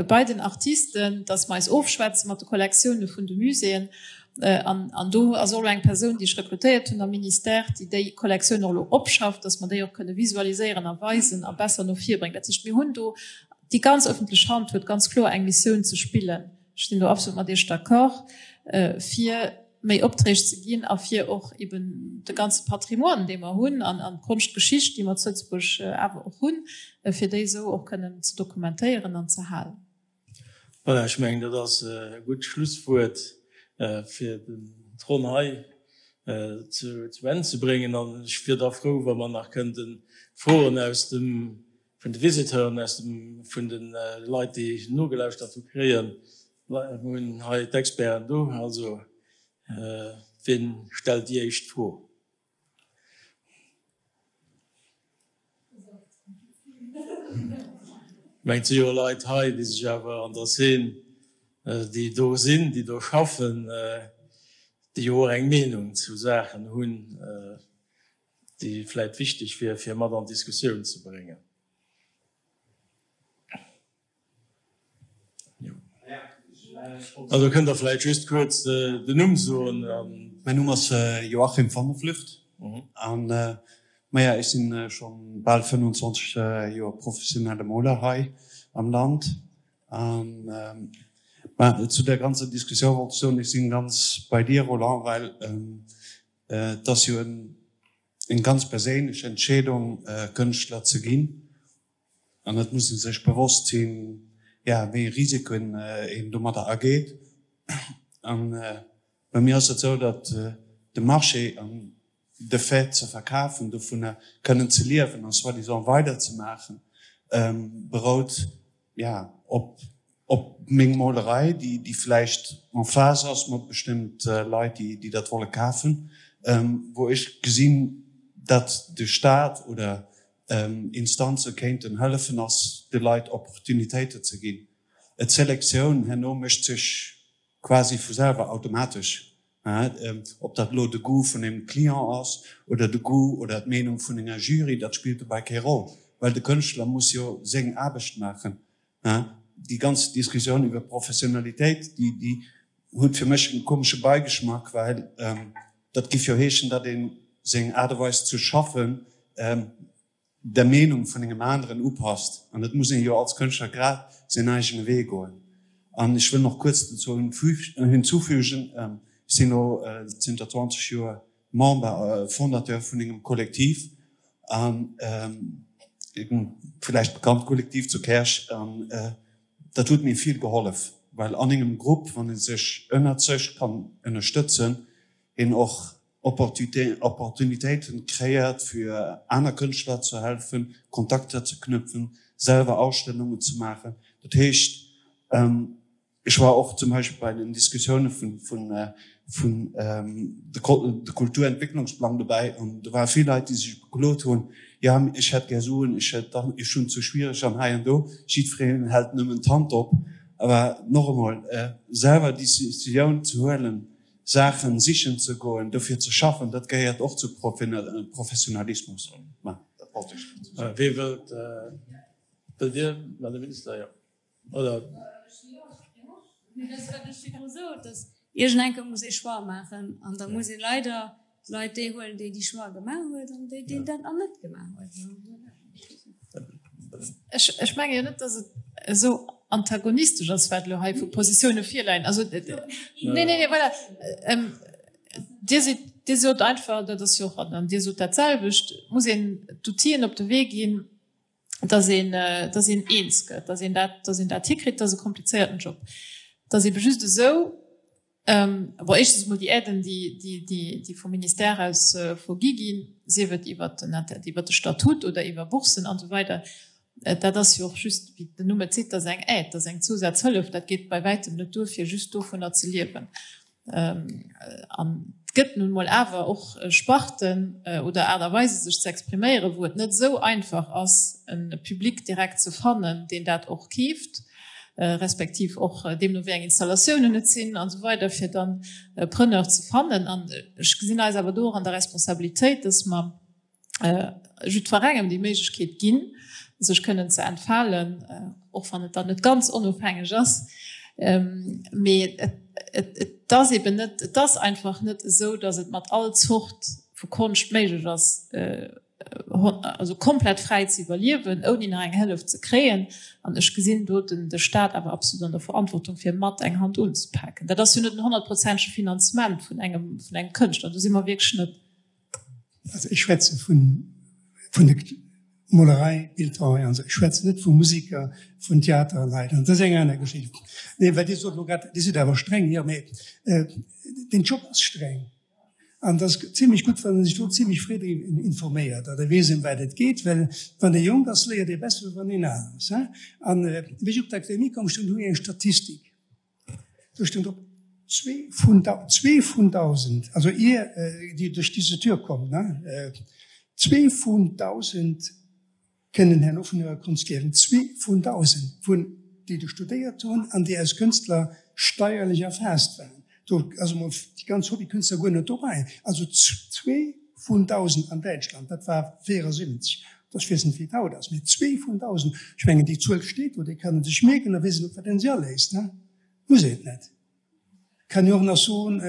bei den Artisten, datt mer eis ofschwätze mat de Kollektioune vun de Muséeën. An do ass och elo eng Persoun, déi ech rekrutéiert hunn am Ministère, déi déi Kollektioun och elo opschafft, dass mer déi och kënne visualiséieren a weisen a besser no vir bréngen. Dat heescht, mir hunn do, déi ganz öffentlech Hand huet ganz kloer eng Missioun ze spillen, ech sinn do absolut mat Iech d'accord, fir méi Opträg ze ginn a fir och eben de ganze Patrimoine, dee mer hunn, an d'Konschtgeschicht, déi mer zu Lëtzebuerg awer och hunn, fir déi esou och kënnen ze dokumentéieren an ze halen. Voilà, ech mengen, dat ass e gutt Schlusswuert, fir d'Ronn hei zu Enn ze bréngen. An ech wier da frou, wa mer nach kënnten Froen aus dem, vun de Visiteuren, aus dem, vun de Leit, déi nogelauschtert hu kréien. Mir hunn hei d'Experten do. Also, wien stellt déi éischt Fro? Ech mengen, et si jo Leit hei, déi sech awer an der Zeen, déi do sinn, déi do schaffen, déi jo och eng Meenung zu Saachen hunn, déi vläicht wichteg wier, fir mat an d'Diskussioun ze bréngen. Also kënnt Der vläicht just kuerz den Numm soen. Mäin Numm ass Joachim van der Vlugt an maja ech sinn schonn bal 25 Joer professionelle Moler hei am Land. An ma zu der ganzer Diskussioun wollt ech soen, ech sinn ganz bei dir Roland, well et ass jo eng ganz perséinlech Entscheedung Kënschtler ze ginn. An et muss ee sech bewosst sinn, jo, wéi ee Risiken een domadder ageet. A bei mir ass et esou, datt de Marché an de Fait ze verkafen, dovunner kënnen ze liewen a soi-disant weiderzemaachen, berout, jo, op op meng Molerei, déi déi vläicht en phase ass mat bestëmmt Leit, déi déi dat wolle kafen, wou ech gesinn, datt de Staat oder Instanze kéinten hëllefen, ass de Leit Opportunitéite ze ginn. D'Selektioun herno mécht sech quasi vu selwer automatesch, ob dat elo de Goût vun engem Client ass oder de Goût oder d'Meenung vun enger Jury, dat spillt dobäi keng Roll, well de Kënschtler muss jo seng Aarbecht maachen. Déi ganz Diskussioun iwwer Professionalitéit, déi déi huet fir mech e komesche Beigeschmack, well dat giff jo heeschen, datt ee seng Aart a Weis ze schaffen der Meenung vun engem aneren upasst. An et muss een jo als Kënschtler grad säin eegene Wee goen. An ech wëll nach kuerz dozou hinzufügen, ech sinn elo zënter 20 Joer Member, Fondateur vun engem Kollektiv, an villäicht bekannt Kollektiv zu Käerch. An dat huet mir vill gehollef, well an engem Grupp, wann ee sech ënnert sech kann ënnerstëtzen, een och. Opportunitéiten kreéiert fir aner Kënschtler ze helfen, Kontakter ze knüpfen, selwer Ausstellungen ze maachen. Dat heescht, ech war och zum Beispill bei den Diskussioune vun vun de Kulturentwicklungsplang dobäi an do ware vill Leit, déi sech beklot hunn, jo ech hätt gär Suen, ech hätt dann, ech hunn et sou schwiereg an hei an do. Jiddwereen hält nëmmen d'Hand op. Awer nach emol, selwer déi Decisioun ze huelen, Saachen sichen ze goen, dofir ze schaffen, dat gehéiert och zu Professionalismus. Mä dat wollt ech net soen. Wee wëllt? Wëllt Dir, Madame Minister? Jo. Oder? Mee dat ass, wat ech virdru sot, dass iergendeng Kéier muss ee Choix maachen an da muss ee leider d'Leit déi huelen, déi déi Choix gemaach huet an déi, déi dat nach net gemaach huet. Ech menge jo net, datt et esou antagonistesch ass, wat elo hei vu Positioune virleien. Also, nee, nee, nee, voilà. Dir sidd, Dir sot einfach, dat ass jo och, an Dir sot dat selwecht, et muss een d'Outill'en op de Wee ginn, datt een, datt een eens gëtt, datt een dat, datt een dat hikritt. Dat ass e komplizéierten Job. Et ass ebe just esou, Bon, éischtens emol déi Aiden, déi vum Ministère aus vergi ginn, sief et iwwert den iwwert de Statut oder iwwer Boursen an esou weider, dat ass jo och just, wéi den Numm et seet, dat ass eng Aide, dat ass eng Zousazhëllef. Dat geet bei wäitem net duer, fir just dovunner ze liewen. An et gëtt nun emol awer och Sparten oder Aart a Weise sech ze expriméieren, wou et net esou einfach ass, e Public direkt ze fannen, deen dat och keeft. respektiv och deemno wéi eng Installatiounen et sinn an esou weider, fir dann e Preneur ze fannen. An ech gesinn eis awer do och an der Responsabilitéit, dass mer jiddwerengem déi Méiglechkeet ginn, sech kënnen ze entfalen, och wann et dann net ganz onofhängeg ass. Mee et ass eben net, et ass einfach net esou, dass et mat all Zort vu Konscht méiglech ass, also komplett fräi ze iwwerliewen, ouni nach eng Hëllef ze kréien. An ech gesinn do den de Stat awer absolut an der Verantwortung, fir mat eng Hand unzepaken. Dat ass jo net en honnertprozentege Finanzement vun engem, vun engem Kënschtler. Do si mer wierklech net. Also ech schwätze vun, vun der Molerei, Bildhauerei an esou. Ech schwätzen net vu Musiker, vun Theaterleit. An dat ass eng aner Geschicht. Nee, well Dir sot elo grad, Dir sidd awer streng. Jo, mee den Job ass streng. An et ass zimlech gutt, wann ee sech do zimlech fréi driwwer informéiert oder weess, ëm wat et geet, well wann ee jonk ass, léiert ee besser, wéi wann een al ass. An wéi ech op d'Akademie komm stoung do eng Statistik, do stoung drop, zwee vun zwee vun 1.000, also ier déi duerch diese Tür kommen, zwee vun 1.000 kënnen herno vun hirer Konscht liewen. Zwee vun 1.000, vun déi do studéiert hunn an déi als Kënstler steierlech erfaasst waren. Do ass emol déi ganz Hobbykünstler guer net dobäi. Also zwee vun 1.000 an Däitschland, dat war 74, ech weess net wéi et haut ass, mee zwee vun 1.000, ech mengen déi Zuel steet do, déi kann ee sech mierken, da weess een op wat een sech aléisst. Muss een et net. Kann jo och nach soen,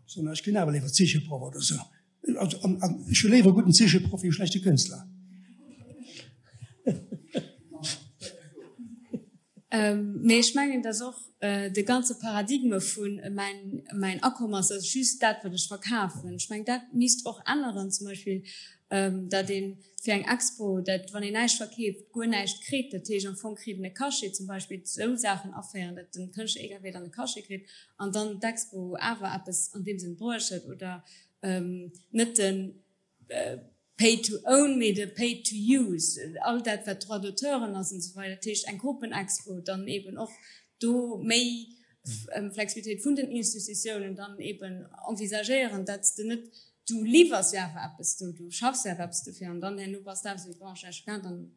soen, ech ginn awer léiwer Zeecheproff oder esou. Also, an, an ech hu léiwer e gudden Zeecheproff wéi e schlechte Kënstler. Mee ech mengen, dass och de ganze Paradigme vun mäin, mäin Akomm ass ass just dat, wat ech verkafen. Ech mengen, dat misst och änneren, zum Beispill, datt ee fir eng Expo, dat wann een näischt verkeeft, guer näischt kritt. Dat heescht, am Fong kritt en e Cachet, zum Beispill esou Saachen aféieren, datt den Kënschtler egal wéi dann e Cachet kritt an dann d'Expo awer eppes an deem Sënn bruecht huet oder net de Pay to own, mee de Pay to use, all dat wat Droits d'auteuren ass an esou weider. Dat heescht eng Gruppenexpo dann eben och do méi Flexibilitéit vun den Institutiounen dann eben envisagéieren, datt s de net, du liwwers jo awer eppes do, du schaffs jo awer eppes dofir an dann herno bass de awer esou, bon, ech hu näischt verkaaft an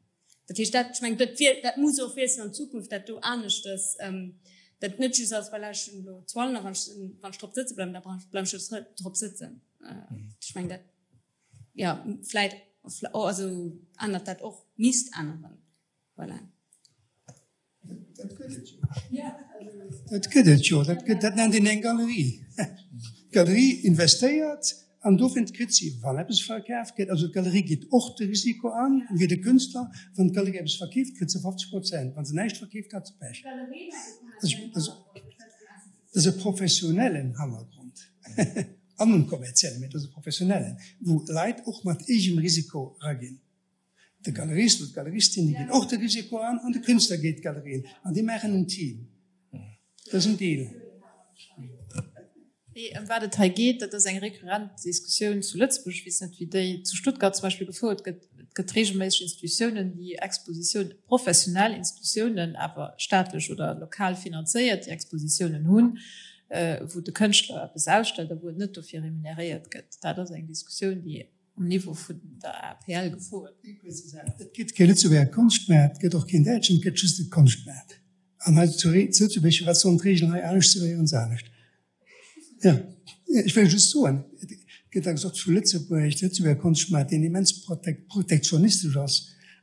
Dat heescht, dat, ech mengen, dat wier, dat muss och wiesselen an Zukunft, dat do aneschtes, dat net just ass, voilà, ech hunn elo d'Toilen a wann ech, wann ech drop sëtze bleiwen, da bleiwen ech jo drop sëtzen. Ech mengen, dat, jo, vläit, also ännert dat och, misst änneren, voilà. Dat gëtt et jo. Dat gëtt et jo. Dat gëtt, dat nennt een eng Galerie. D'Galerie investéiert an dowéinst kritt si, wann eppes verkaf gëtt, also d'Galerie geet och de Risiko an, wéi de Künstler, wann d'Galerie eppes verkeeft, kritt se 50 Prozent, wa se näischt verkeeft, hat se Pech. Dat ass e professionellen Hannergrond an en kommerziellen, mee et ass e professionellen, wou Leit och mat eegem Risiko eraginn. De Galerist oder d'Galeristin, déi ginn och de Risiko an, an de Künstler geet d'Galerien an. Déi maachen en Team. Dat ass en Deal. Nee, ëm wat et hei geet, dat ass eng rekurrent Diskussioun zu Lëtzebuerg, ech weess net, wéi déi zu Stuttgart zum Beispill gefouert gëtt, Et gëtt regelméisseg Institutiounen, déi Expositiounen, professionell Institutiounen, awer staatlech oder lokal finanzéiert, déi Expositiounen hunn, wou de Kënschtler eppes ausstellt a wou en net dofir remuneréiert gëtt. Dat ass eng Diskussioun, déi um Niveau vun der APL gefouert gëtt. Et gëtt kee Lëtzebuerger Konschtmaart, et gëtt och keen däitschen, et gëtt just e Konschtmaart. An hei zu Lëtzebuerg, firwat sollen d'Regeln hei anescht sinn wéi ons anescht? Jo, ech wëll just soen, et gëtt da gesot vu Lëtzebuerg, de Lëtzebuerger Konschtmaart, deen immens protektionistesch ass.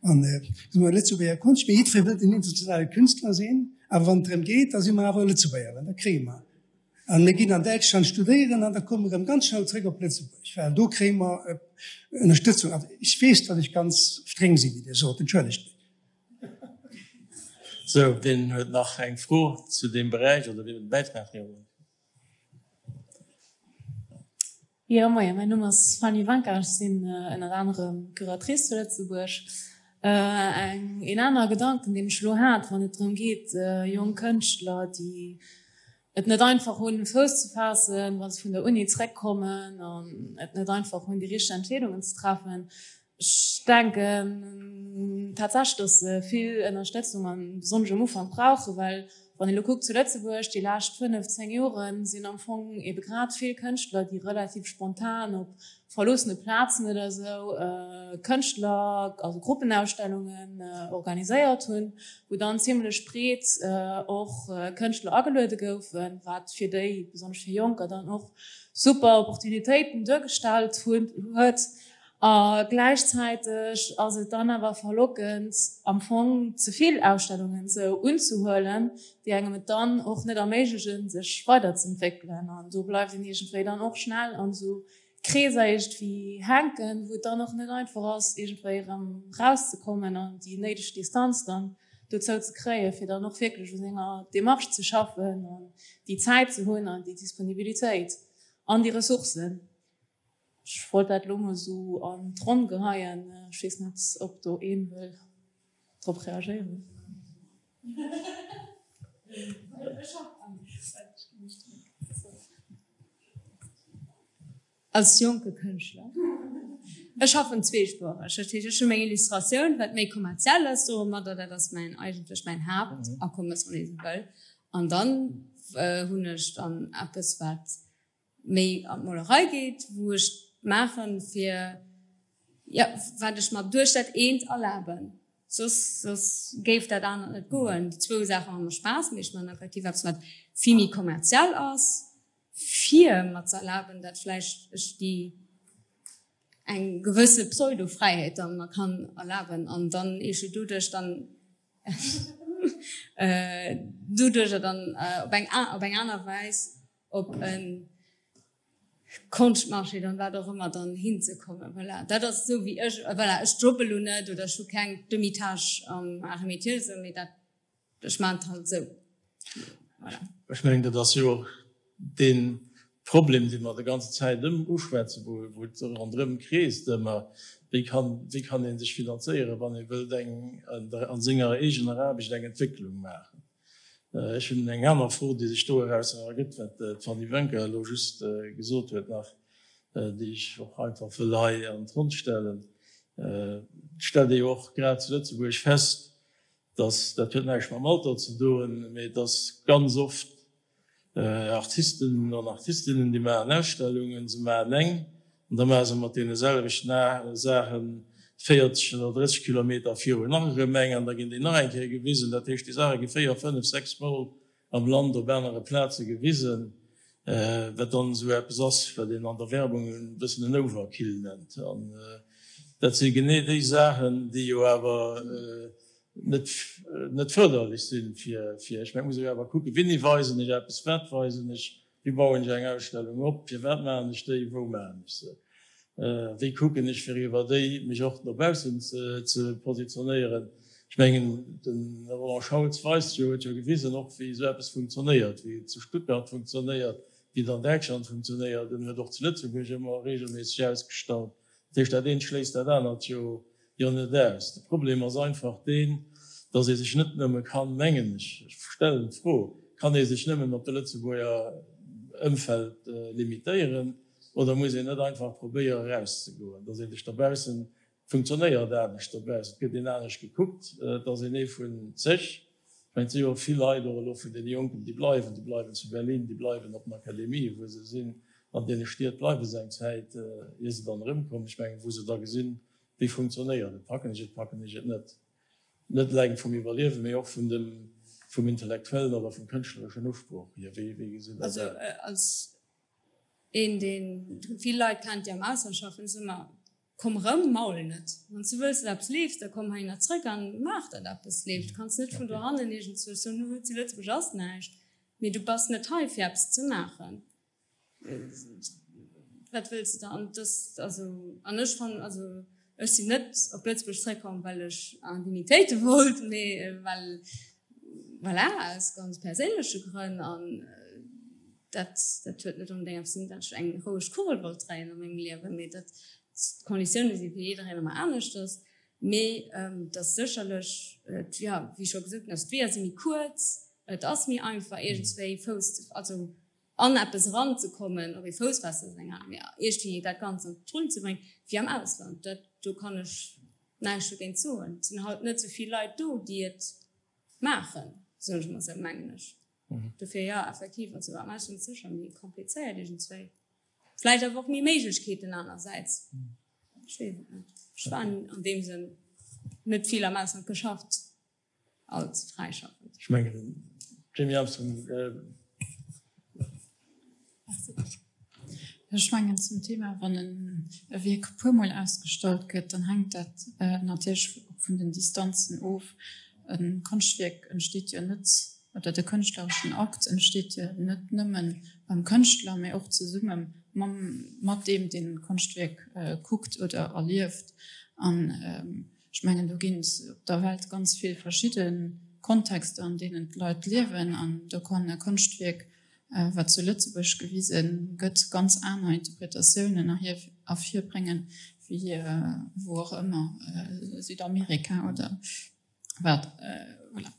An soe mer Lëtzebuerger Konscht, mee jiddweree wëllt en internationale Künstler sinn, awer wann et drëm geet, da si mer awer Lëtzebuerger, well da kréie mer. An mir ginn an Däitschland studéieren an da komme mer erëm ganz schnell zréck op Lëtzebuerg, well do kréie mer Ënnerstëtzung. Also ech weess, datt ech ganz streng sinn, wéi Dir sot, entschëllegt mech. Sou, wien huet nach eng Fro zu deem Beräich oder wien huet en Bäitrag? Jo. Jo, moien, mäin Numm ass Fanny Wanka, ech sinn ënnert anerem Curatrice zu Lëtzebuerg. Eng, een aner Gedanken, deen ech elo hat, wann et drëm geet, jonk Kënschtler, déi et net einfach hunn, Fouss ze faassen, wa se vun der Uni zréckkommen an et net einfach hunn, déi richteg Entscheedungen ze treffen, Ech denken tatsächlech, dass se vill Ënnerstëtzung an besonnesch um Ufank brauchen, well wann een elo kuckt zu Lëtzebuerg, déi lescht fënnef, zéng Jore sinn am Fong ebe grad vill Kënschtler, déi relativ spontan op verloossene Plazen oder esou Kënschtler, also Gruppenausstellungen organiséiert hunn, wou dann zimlech breet och Kënschtler ageluede goufen, wat fir déi, besonnesch fir Jonker, dann och super Opportunitéiten duergestallt huet. A gläichzäiteg ass et dann awer verlockend, am Fong ze vill Ausstellungen esou unzehuelen, déi engem et dann och net erméiglechen, sech weiderzëentwéckelen. An do bleift een iergendwéi dann och schnell an esou Kreeser iergendwéi hänken, wou et dann och net einfach ass, iergendwéi erëm erauszekommen an déi néideg Distanz dann dozou ze kréien, fir dann och wierklech u senger Demarche ze schaffen an déi Zäit ze hunn an déi Disponibilitéit an déi Ressourcen. Ech wollt dat elo mol esou an d'Ronn geheien. Ech weess net, ob do een wëll drop reagéieren. Als jonke Kënschtler, ech schaffen zweespuereg, dat heescht, ech hu meng Illustratioun, wat méi kommerziell ass domadder, dat ass mäin, eigentlech mäin Haaptakommes, wann ee sou wëll, an dann hunn ech dann eppes, wat méi an d'Molerei geet, wou ech maachen, fir, jo, wat ech mer duerch dat eent erlaben. Soss, soss géif dat anert net goen. Déi zwou Saache maache mer Spaass, mee ech maachen effektiv eppes, wat vill méi kommerziell ass, fir mer ze erlaben, dat vläicht ech déi eng gewësse Pseudo-Fräiheet dann mer kann erlaben an dann eesche doduerch dann doduercher dann op eng op eng aner Weis op e Konschtmarché dann wat och ëmmer dann hinzekommen. Voilà, dat ass esou wéi ech, voilà, ech jobbe lo net oder ech hu keng Demi-tâche am Arts et Métiers esou, mee dat, ech maachen et halt esou. Voilà. Ech mengen, dat ass jo och dee Problem, dee mer de ganze Zäit ëm uschwätzen, wou wou et ronderëm kreest ëmmer, wéi kann, wéi kann ee sech finanzéieren, wann ee wëllt eng a senger eegener Aarbecht eng Entwécklung maachen. Ech hunn eng aner Fro, déi sech do erausser ergëtt, wat d'Fanny Wönker elo just gesot huet nach, déi ech och einfach wëll hei an d'Ronn stellen. Et stellt ee jo och grad zu Lëtzebuerg fest, dass, dat huet näischt mam Alter ze doen, mee dass ganz oft Artisten an Artistinnen, déi maachen Ausstellungen, se maachen eng an da maache se mat deene selwechten Saache 40 oder 30 Kilometer virun nach erëm eng an da ginn déi nach eng Kéier gewisen. Dat heescht, déi Saache gi véier, fënnef, sechs Mol am Land op anere Plaze gewisen, wat dann esou eppes ass, wat een an der Werbung e bëssen en Overkill nennt. An dat si genee déi Saachen, déi jo awer net net förderlech sinn fir fir ech mengen, muss ech awer kucken, wéini weisen ech eppes, wat weisen ech, wéi bauen ech eng Ausstellung op, firwat maachen ech déi, wou maachen ech se, wéi kucken ech fir iwwer déi mech och no baussen ze ze positionéieren. Ech mengen, de Roland Schauls weist jo, huet jo gewisen och wéi esou eppes funktionéiert, wéi et zu Stuttgart funktionéiert, wéi et an Däitschland funktionéiert, en huet och zu Lëtzebuerg ëmmer regelméisseg ausgestallt. Dat heescht, dat eent schléisst dat anert jo Jo net aus. De Problem ass einfach deen, datt ee sech net nëmme kann, mengen ech, ech stellen d'Fro, kann ee sech nëmmen op de Lëtzebuerger. Ëmfeld limitéieren oder muss een net einfach probéieren erauszegoen, dass een sech dobaussen, et funktionéiert anescht dobaussen, et gëtt een anescht gekuckt, et ass een ee vun sech. Ech mengen, et si jo och vill Leit, och elo vun deene Jonken, déi bleiwen, déi bleiwen zu Berlin, déi bleiwen op den Akademien, wou se sinn, an deene Stied bleiwe se eng Zäit, ier se dann erëmkommen. Ech mengen, wou se da gesinn, wéi funktionéiert et, packen ech et, packen ech et net. Net eleng vum Iwwerliewen, mee och vun dem, vum intellektuellen oder vum kënschtlereschen Usproch hier. Wéi, wéi gesitt Der Also dat? als een, dee vill Leit kennt, déi am Ausland schaffen, ech soe mer, Komm erëm, maul net. Wann s du wëlls, datt eppes leeft, da komm heihinner zrëck an maach, datt eppes leeft. Du kanns net vun dohannen iergendzwousch soen, Hu, zu Lëtzebuerg ass näischt, mee du bass net hei, fir eppes ze maachen. Wat wëlls de da? An dass, also, an ech fannen, also ech sinn net op Lëtzebuerg zréckkomm, well ech Indemnitéite wollt, mee well, voilà, aus ganz perséinleche Grënn. An dat, dat huet net onbedéngt eppes ze dinn, datt ech eng roueg Kugel wollt dréien a mengem Liewen, mee datt d'Konditioune si fir jiddereen ëmmer aneschters. Mee dass sécherlech, jo, wéi scho gesot ginn ass, d'Weeër si méi kuerz, et ass méi einfach iergendswéi Fouss ze, also an eppes eranzekommen, ob ee Fouss faasst ass eng aner, mee iergendwéi dat Ganzt an d'Rullen ze bréngen, wéi am Ausland. Dat, do kann ech näischt dogéint soen. Et sinn halt net esou vill Leit do, déi et maachen, soen ech emol esou, mengen ech. Dofir, jo, effektiv, also am Ausland ass et sécher méi komplizéiert iergendswéi. Vläicht awer och méi Méiglechkeeten anersäits. Ech weess et net. Ech war an deem Sënn net vill am Ausland geschafft. Als Fräischaffend. Ech mengen den Jamie Armstrong. Ech mengen zum Thema, wann e Wierk e puermol ausgestallt gëtt, dann hänkt dat natierlech och vun den Distanzen of. E Konschtwierk entsteet jo net, oder de kënschtlereschen Akt entsteet jo net nëmme beim Kënschtler, mä och zesumme mam, mat deem, deen d'Konschtwierk kuckt oder erlieft. An Ech mengen, do ginn et op der Welt ganz vill verschidde Kontexter, an deenen d'Leit liewen. An do kann e Konschtwierk, wat zu Lëtzebuerg gewise gëtt, ganz aner Interpretatiounen ervirbréngen, wéi wou och ëmmer, Südamerika oder wat. Voilà.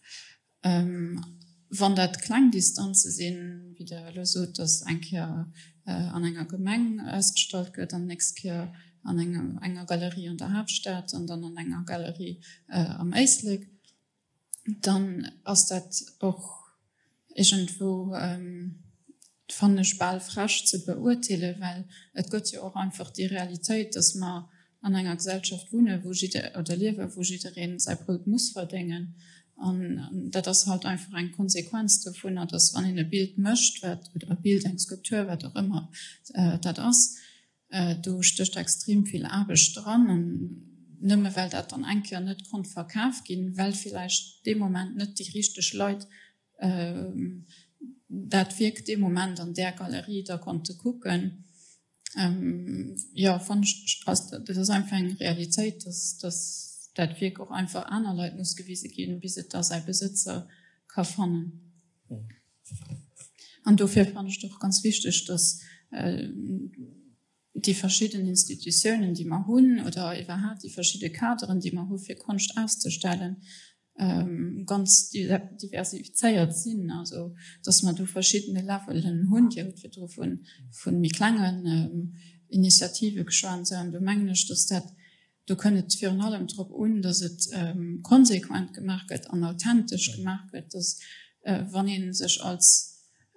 Wann dat kleng Distanze sinn, wéi Der elo sot, datt eng Kéier an enger Gemeng ausgestallt gëtt an d'nächst Kéier an enger Galerie an der Haaptstad an dann an enger Galerie am Éislek, dann ass dat och iergendwou, fannen ech, bal frech ze beurteelen, well et gëtt jo och einfach déi Realitéit, datt mer an enger Gesellschaft wunnen, wou jidde oder liewen, wou jidderee säi Brout muss verdéngen. An dat ass halt einfach eng Konsequenz dovunner, datt wann een e Bild mécht, wat, oder e Bild, eng Skulptur, wat och ëmmer dat ass, do stécht extrem vill Aarbecht dran. An nëmme well dat dann eng Kéier net konnt verkaf ginn, well villäicht dee Moment net déi richteg Leit dat Wierk dee Moment an där Galerie da konnte kucken, Jo, fannen ech, ass, dat ass einfach eng Realitéit, dass, dass dat Wierk och einfach aner Leit muss gewise ginn, bis et da säi Besëtzer ka fannen. An dofir fannen ech et och ganz wichteg, dass déi verschidden Institutiounen, déi mer hunn, oder iwwerhaapt déi verschidde Kaderen, déi mer hu fir Konscht auszestellen, ganz diversifizéiert sinn, also dass mer do verschiddene Levelen hunn. Dir hutt virdru vu méi klengen Initiative geschwat. An do mengen ech, dass dat, do kënnt et virun allem drop un, dass et konsequent gemaach gëtt an authentesch gemaach gëtt, dass wann ee sech als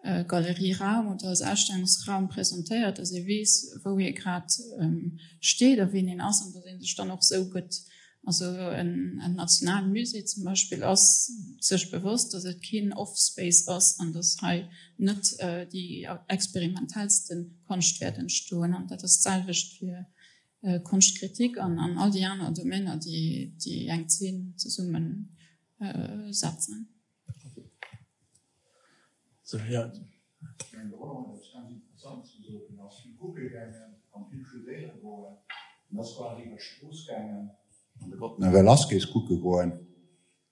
Galerieraum oder als Ausstellungsraum presentéiert, dass ee weess, wou ee grad steet a wien een ass an dass ee sech dann och esou gëtt. Also en Nationalmusée zum Beispill ass sech bewosst, dass et keen Off-Space ass an dass hei net déi experimentellste Konscht wäert entstoen. An dat ass d'selwecht fir Konschtkritik an all déi aner Domainer, déi eng Zeen zesummen setzen. So, ja. Ech mengen, de Roland huet eppes ganz Interessantes gesot. En ass vill kucke gaangen an vill studéiere goen. En ass quasi iwwer d'Strooss gaangen an de Gott Velasquez kucke goen.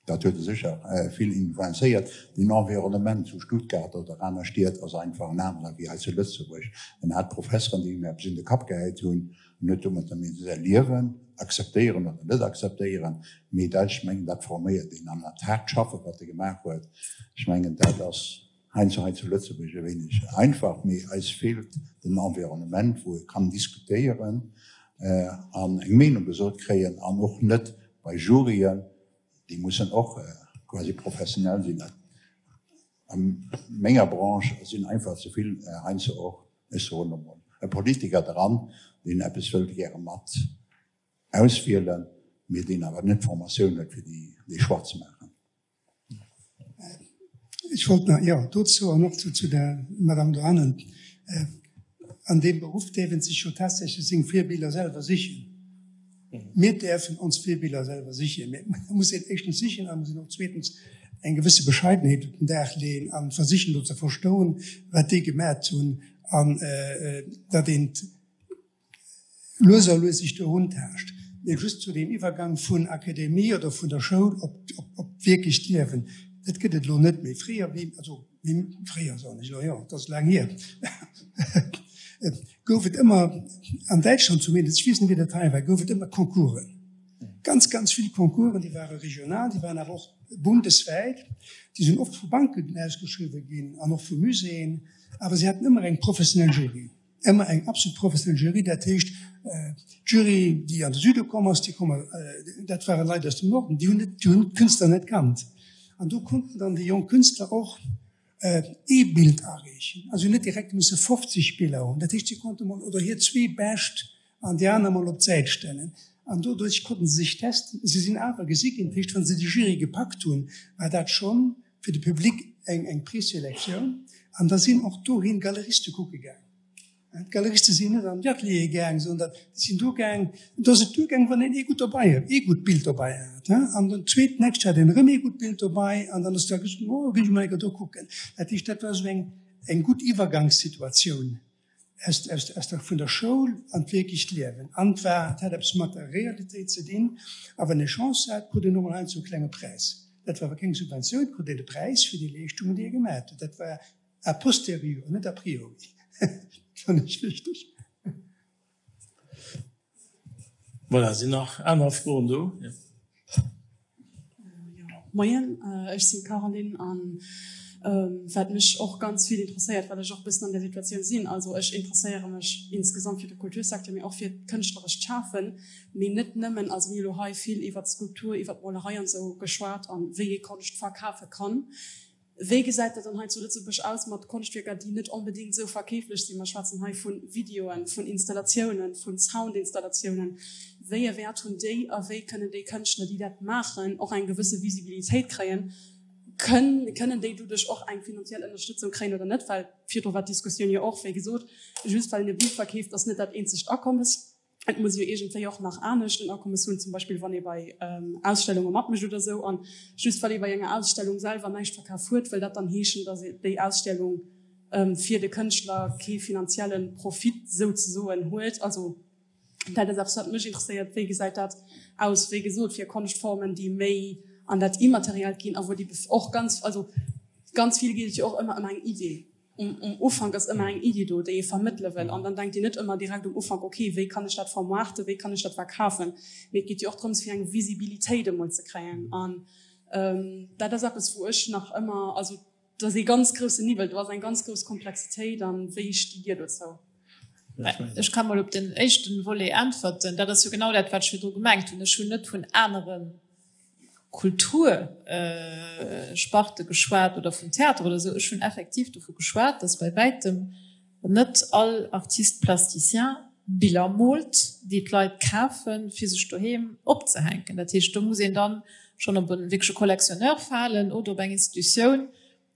Dat huet e sécher vill influenzéiert. Den Environnement zu Stuttgart oder aner Stied ass einfach en anere wéi hei zu Lëtzebuerg. En hat Professeren, déi him eppes in de Kapp gehäit hunn. En huet domatter misse säi Liewen akzeptéieren oder net akzeptéieren, mee dat, ech mengen, dat forméiert een. An dat haart Schaffen, wat e gemaach huet, ech mengen, dat ass. Heiansdo hei zu Lëtzebuerg e wéineg einfach, mee eis feelt den Environnement, wou ee kann diskutéieren an eng Meenung gesot kréien an och net bei Juryen, déi mussen och quasi professionell sinn. A menger Branche sinn einfach ze vill heiansdo och, ech soen emol, e Politiker dran, deen eppes wëllt gäre mat auswielen, mee deen awer net d'Formatioun huet, fir dee Choix ze maachen. Ech wollt nach, jo, dozou an och zu der Madame dohannen, An deem Beruff däerf een sech jo tatsächlech seng Virbiller selwer sichen. Mir däerfen ons Virbiller selwer sichen, mä da muss een éischtens sichen an da muss een och zweetens eng gewësse Bescheidenheet un den Dag leeën a versichen do ze verstoen, wat déi gemat hunn an datt een lues a lues sech do eruntaascht. Mee just zu deem Iwwergang vun Akademie oder vun der Schoul op d'wierklecht Liewen, dat gëtt et elo net méi. Fréier, wéi, also méi fréier soen ech elo, jo, et ass laang hier, gouf et ëmmer, an Däitschland zumindest, ech weess net, wéi dat hei war, gouf et ëmmer Concoursen, ganz, ganz vill Concoursen, déi ware regional, déi waren awer och bundeswäit, déi sinn oft vu Banken ausgeschriwwen ginn an och vu Muséeën, awer se haten ëmmer eng professionell Jury. Ëmmer eng absolut professionell Jury, dat heescht d'Jury, déi an de Süde komm ass, déi komm, dat ware Leit aus dem Norden, déi hunn net, déi hunn d'Künstler net kannt. An do konnten dann déi jonk Künstler och ee Bild areechen, also hunn net direkt musse 50 Biller hunn. Dat heescht, si konnte mol oder hir zwee bescht an déi aner mol op d'Säit stellen. An doduerch konnten se sech testen. Se sinn awer gesi ginn. Dat heescht, wa se déi Jury gepackt hunn, war dat schonn fir de Public eng eng Preselektioun. An da sinn och dohin Galeriste kucke gaang. D'Galeriste sinn net an d'Ateliere gaang, sondern déi sinn do gaang, do ass et duergaang, wann een ee gutt dobei huet, ee gutt Bild dobei hat. An den zweet, d'nächst hat een erëm ee gutt Bild dobei an dann ass da gesot, oh, ginn ech mol eng Kéier do kucken. Dat heescht, dat war esou eng eng gutt Iwwergangssituatioun. aus, aus, aus der, vun der Schoul an d'wierklecht Liewen. An et war, et hat eppes mat der Realitéit ze dinn. A wann ee Chance hat, krut een och mol heiansdo e klenge Präis. Dat war awer keng Subventioun, krut een e Präis fir déi Leeschtungen, déi ee gemaat huet. Dat war a posteriori, net a priori. Dat fannen ech wichteg. Voilà, sinn nach aner Froen do? Jo. Moien, ech sinn d'Caroline an wat mech och ganz vill interesséiert, well ech och e bëssen an där Situatioun sinn, also ech interesséiere mech insgesamt fir de Kultursecteur, mee och fir d'kënschtlerescht Schafen, mee net nëmmen. Also mir hu lo hei vill iwwert d'Skulptur, iwwert d'Molerei an esou geschwat an wéi ee Konscht verkafe kann. Wéi gesäit dat dann hei zu Lëtzebuerg aus mat Konschtwierker, déi net onbedéngt esou verkeeflech sinn? Mer schwätzen hei vu Videoen, vun Installatiounen, vu Soundinstallatiounen. Wéi e Wäert hunn déi a wéi kënnen déi Kënschtler, déi dat maachen, och eng gewësse Visibilitéit kréien? Kënnen déi doduerch och eng finanziell Ënnerstëtzung kréien oder net? Well virdru war d'Diskussioun jo och, wéi gesot, just well een e Bild verkeeft, ass net dat eenzegt Akommes. Et muss jo iergendwéi och nach anescht en Akommes hunn, zum Beispill wann ee bei Ausstellunge matmécht oder esou. An just well ee bei enger Ausstellung selwer näischt verkaf huet, wëll dat dann heeschen, datt déi Ausstellung fir de Kënschtler kee finanzielle Profit souzesoen huet? Also dat ass eppes, wat mech interesséiert. Wéi gesäit dat aus, wéi gesot, fir Konschtformen, déi méi an dat Immateriellt ginn a wou déi och ganz, also ganz vill geet et jo och ëmmer ëm eng Idee. Um Ufank ass ëmmer eng Iddi do, déi ee vermëttele wëll. An dann denkt een net ëmmer direkt um Ufank, ok, wéi kann ech dat vermaarten, wéi kann ech dat verkafen? Mee et geet jo och drëms, fir eng Visibilitéit emol ze kréien. An dat ass eppes, wou ech nach ëmmer, also dat ass ee ganz groussen Niwwel, do ass eng ganz grouss Komplexitéit. An wéi stitt Dir dozou? Ech ka mol op den éischten Volet äntwerten. Dat ass jo genau dat, wat ech virdru gemengt hunn. Ech hunn net vun anere Kultursparte geschwat oder vum Theater oder esou. Ech hunn effektiv dovu geschwat, dass bei wäitem net all Artiste plasticien Biller moolt, déi d'Leit kafen, fir sech doheem opzehänken. Dat heescht, do muss een dann schonn op e wierkleche Collectionneur falen oder op eng Institutioun,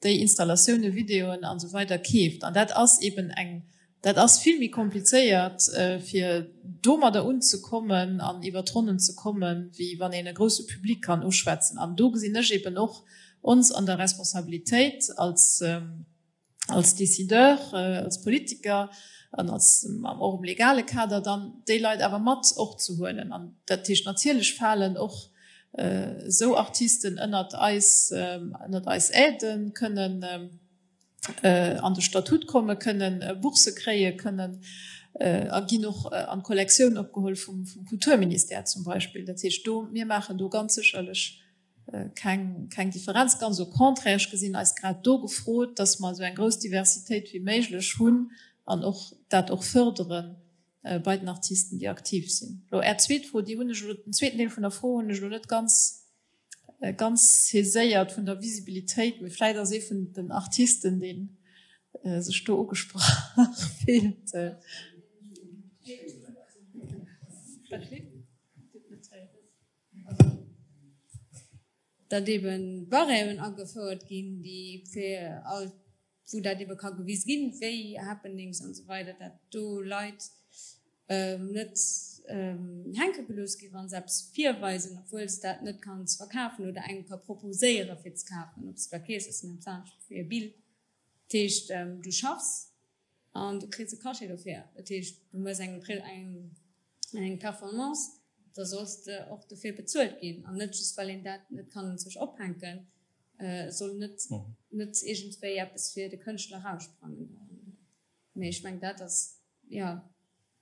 déi Installatiounen, Videoen an esou weider keeft. An dat ass eben eng, dat ass vill méi komplizéiert, fir domadder unzekommen an iwwer d'Ronnen ze kommen, wéi wann een e grousse Public kann uschwätzen. An do gesinn ech eben och ons an der Responsabilitéit als, als Décideur, als Politiker an als, och am legale Kader dann, déi Leit awer mat och ze huelen. An dat heescht, natierlech falen och esou Artisten ënnert eis, ënnert eis Aiden kënnen an de Statut kommen, kënnen Bourse kréien, kënnen a ginn och an d'Kollektioun opgeholl vum Kulturministère zum Beispill. Dat heescht do, mir maachen do ganz sécherlech. keng, keng Differenz. Ganz au contraire, ech gesinn eis grad do gefrot, dass mer esou eng grouss Diversitéit wéi méiglech hunn an och dat och fördere bei den Artisten, déi aktiv sinn. Elo Är zweet Fro, déi hunn ech elo, den zweeten Deel vun der Fro hunn ech elo net ganz, ganz saiséiert vun der Visibilitéit, mee vläit ass ee vun den Artisten, dee sech do ugesprach fillt. Datt eben Barèmen agefouert ginn, déi fir all, wou dat ebe ka gewise ginn, wéi Happenings an esou weider, dat do Leit net hänke gelooss ginn, wa se eppes virweisen, obwuel se dat net kanns verkafen oder engem ka proposéiere fir ze kafen. Ob s de da keefs, ass eppes anescht wéi e Bild. Dat heescht, du schaffs an du kriss e Cachet dofir. Dat heescht, du hues eng eng Performance, da solls de och dofir bezuelt ginn an net just well een dat net kann un sech ophänken. Et soll net net iergendwéi eppes fir de Kënschtler eraussprangen. Mee ech mengen, dat ass, jo,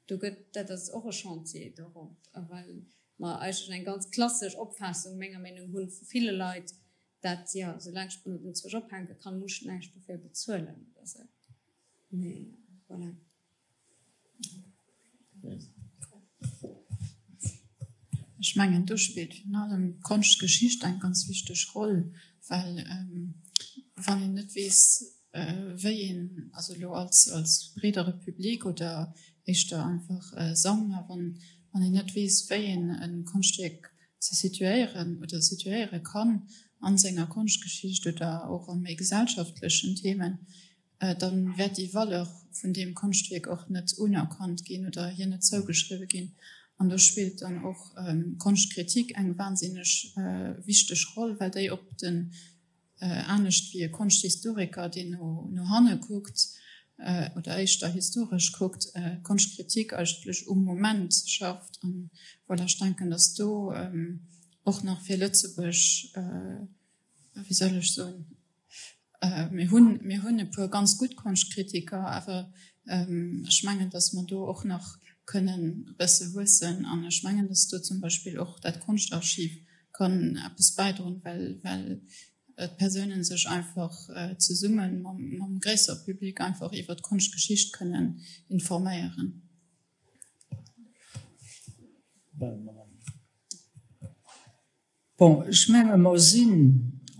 do gëtt, dat ass och e Chantier dorop, well mer eigentlech eng ganz klassesch Opfaassung, menger Meenung, hu vu ville Leit, dat, jo, soulaang ech mer net un zwech ophänke kann, muss ech näischt dofir bezuelen oder esou. Mee voilà. Ech mengen, do spillt virun allem d'Konschtgeschicht eng ganz wichteg Roll, well wann een net weess, wéi een, also elo als als breedere Public oder éischter einfach Sammler, wann wann een net weess, wéi een e Konschtwierk ze situéieren oder situéiere kann a senger Konschtgeschicht oder och a méi gesellschaftlechen Themen, dann wäert déi Valeur vun deem Konschtwierk och net unerkannt ginn oder hir net zougeschriwwe ginn. An do spillt dann och d'Konschtkritik eng wahnsinneg wichteg Roll, well déi op den, anescht wéi e Konschthistoriker, deen no no hanne kuckt oder éischter historesch kuckt, d'Konschtkritik eigentlech um Moment schafft. An voilà, ech denken, datt do och nach fir Lëtzebuerg, wéi soll ech soen, Mir hunn, mir hunn e puer ganz gutt Konschtkritiker, awer ech mengen, datt mer do och nach kënnen e bësse wuessen. An ech mengen, datt do zum Beispill och dat Konschtarchiv kann eppes bäidroen, well, well d'Persounen sech einfach zesumme mam, mam gréissere Public einfach iwwer d'Konschtgeschicht kënnen informéieren. Bon, ech menge mer si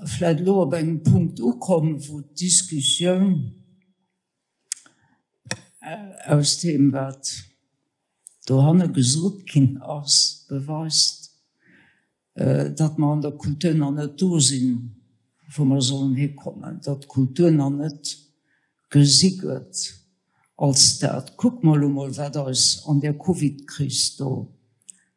vläicht elo op engem Punkt ukomm, wou d'Diskussioun aus deem, wat dohanne gesot ginn ass, beweist, datt mer an der Kultur nach net do sinn, wou mer sollen hikommen, datt d'Kultur nach net gesi gëtt als dat. Kucke mer elo mol, wat eis an där Covidkris do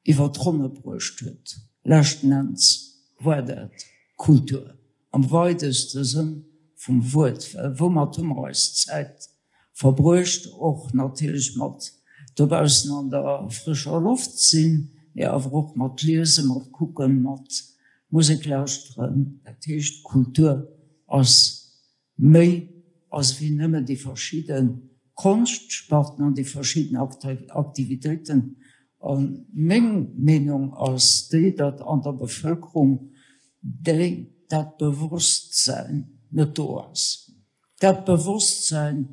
iwwer d'Ronne bruecht huet. Leschten Enns war dat Kultur am weideste Sënn vum Wuert, well woumat hu mer eis Zäit verbruecht? Och natierlech mat dobaussen an der frëscher Loft sinn, mee awer och mat liesen, mat kucken, mat Musek lauschteren. Dat heescht, Kultur ass Méi ass ewéi nëmmen déi verschidde Konschtsparten an déi verschidden Aktivitéiten. A meng Meenung ass déi, datt an der Bevëlkerung déi dat Bewosstsäin net do ass. Dat Bewosstsäin,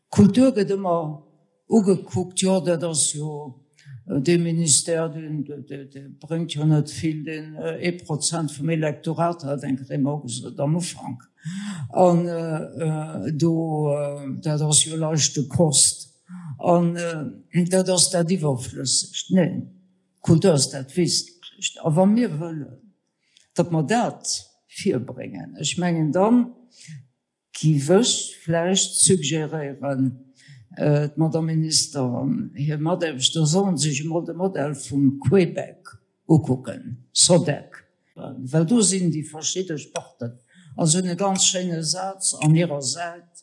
Kultur gëtt ëmmer ugekuckt, jo dat ass jo dee Ministère, deen bréngt jo net vill, deen ee Prozent vum Elektorat hat eng Kéier emol gesot am Ufank, an do dat ass jo leichte Kost an dat ass dat Iwwerflëssegt. Neen, Kultur ass dat Wesentlecht. A wa mir wëllen, datt mer dat virbréngen, ech mengen dann, Giff ech vläicht suggeréieren, d'Madame Minister an hir Mataarbechter sollen sech emol de Modell vum Québec ukucken, SODEC, well do sinn déi verschidde Sparten a se hunn e ganz schéine Saz an hirer Säit,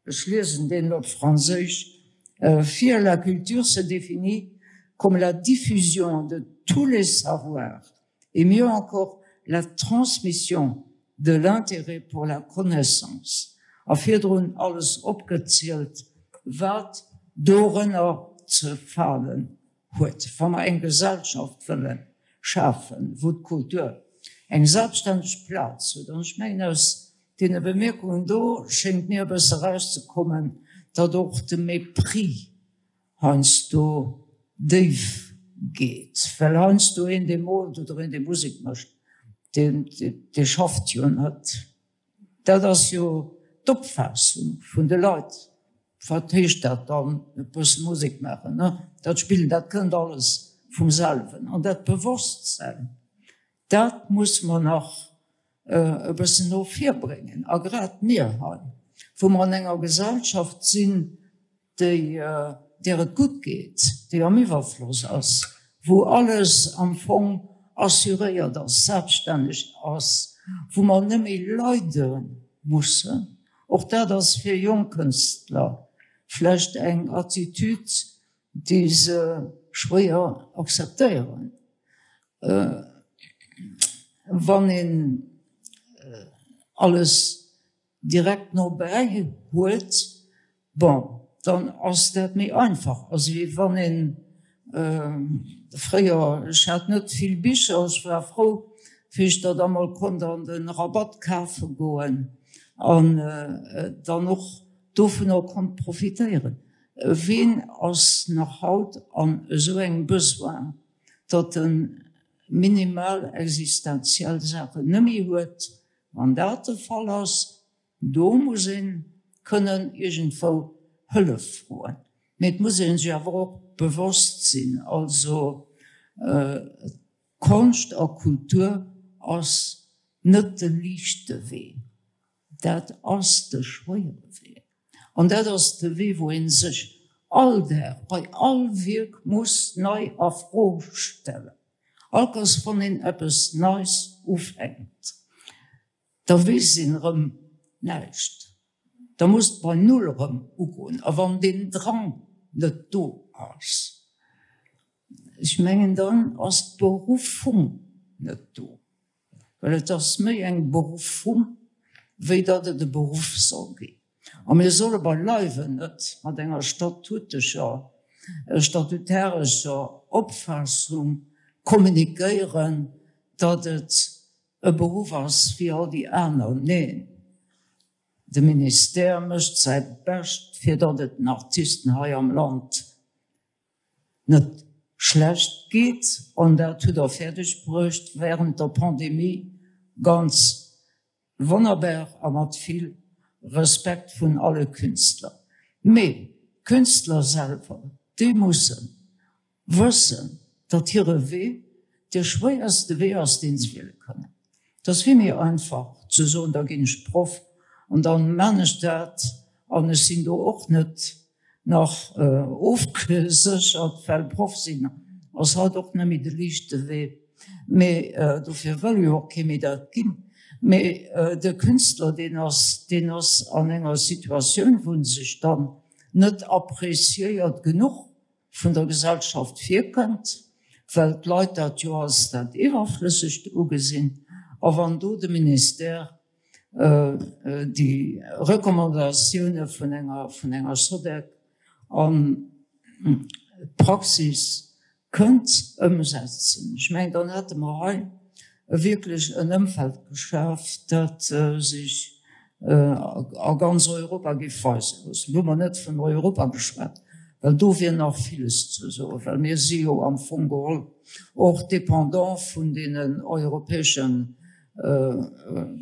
ech liesen deen elo op Franséisch vir, La culture se définit comme la diffusion de tous les savoirs et mieux encore la transmission de l'intérêt pour la connaissance, a virdrun alles opgezielt, wat dorënner ze falen huet, wa mer eng Gesellschaft wëlle schafen, wou d'Kultur. eng selbststänneg Plaz huet. An ech mengen, aus deene Bemierkungen do schéngt mir e bësse erauszekommen, datt och de Mépris heiansdo déif geet, well heiansdo een, dee moolt oder een, dee Musek mécht, deen, dee schafft jo net. Dat ass jo d'Opfaassung vun de Leit. Wat heescht dat dann, e bësse Musek maachen, ne? Dat Spillen, dat kënnt alles vum selwen. An dat Bewosstsäin, dat muss mer nach e bëssen no vir bréngen. A grad mir hei, wou mer an enger Gesellschaft sinn, déi, där et gutt geet, déi am Iwwerfloss ass, wou alles am Fong assuréiert ass, selbststänneg ass, wou mer net méi leide mussen. Och dat ass fir jonk Kënstler vläicht eng Attitüd, déi se schwéier akzeptéieren. Wann een alles direkt nobäi huet, bon, dann ass dat méi einfach, as wéi wann een fréier, ech hat net vill Bicher, ech war frou, wéi ech der da mol konnt an de Rabatt kafe goen an dann och dovunner konnt profitéieren. Ween ass nach haut an esou engem Besoin, datt e minimal existenziell Saachen net méi huet? Wann dat de Fall ass, do muss ee kënnen iergendwou Hëllef froen. Mee et muss ee sech awer och bewosst sinn, also Konscht a Kultur ass net de liichte Wee, dat ass de schwéiere Wee. An dat ass de Wee, wou ee sech all Dag bei all Wierk muss nei a Fro stellen. Allkers wann een eppes Neis ufänkt, da weess een erëm näischt, da muss et bei Null erëm ugoen. A wann deen Drang net do ass, ech mengen, dann ass d'Beruffung net do, well et ass méi eng Beruffung, wéi datt et e Beruff soll ginn. A mir solle beileiwen net mat enger statutescher, statutarescher Opfaassung kommunikéieren, datt et e Beruff ass wéi all déi aner. Neen, de Ministère mécht säi Bescht, fir datt et den Artisten hei am Land net schlecht geet. An dat hutt Der fäerdeg bruecht während der Pandemie ganz Wonnerbar a mat vill Respekt vun alle Künstler. Mee d'Künstler selwer, déi mussen wëssen, datt hire Wee dee schwéierste Wee ass, deen se wiele kënnen. Et ass vill méi einfach ze soen, da ginn ech Proff an dann man ech dat an ech sinn do och net nach ofgeséchert, well Proff sinn ass haut och net méi de liichte Wee, mee dofir wëll jo och kee méi dat ginn. Mee de Künstler, deen ass, deen ass an enger Situatioun, wou en sech dann net appréciéiert genuch vun der Gesellschaft virkënnt, well d'Leit dat jo als dat Iwwerflëssegt ugesinn. A wann do de Ministère déi Recommandatioune vun enger vun enger SODEC an d'Praxis kënnt ëmsetzen. Ech mengen, dann hätte mer hei wierklech en Ëmfeld geschaf, dat sech a ganz Europa géif weise loossen. Elo hu mer net vun Europa geschwat, well do wier nach villes ze soen, well mir si jo am Fong geholl och dépendant vun deenen europäeschen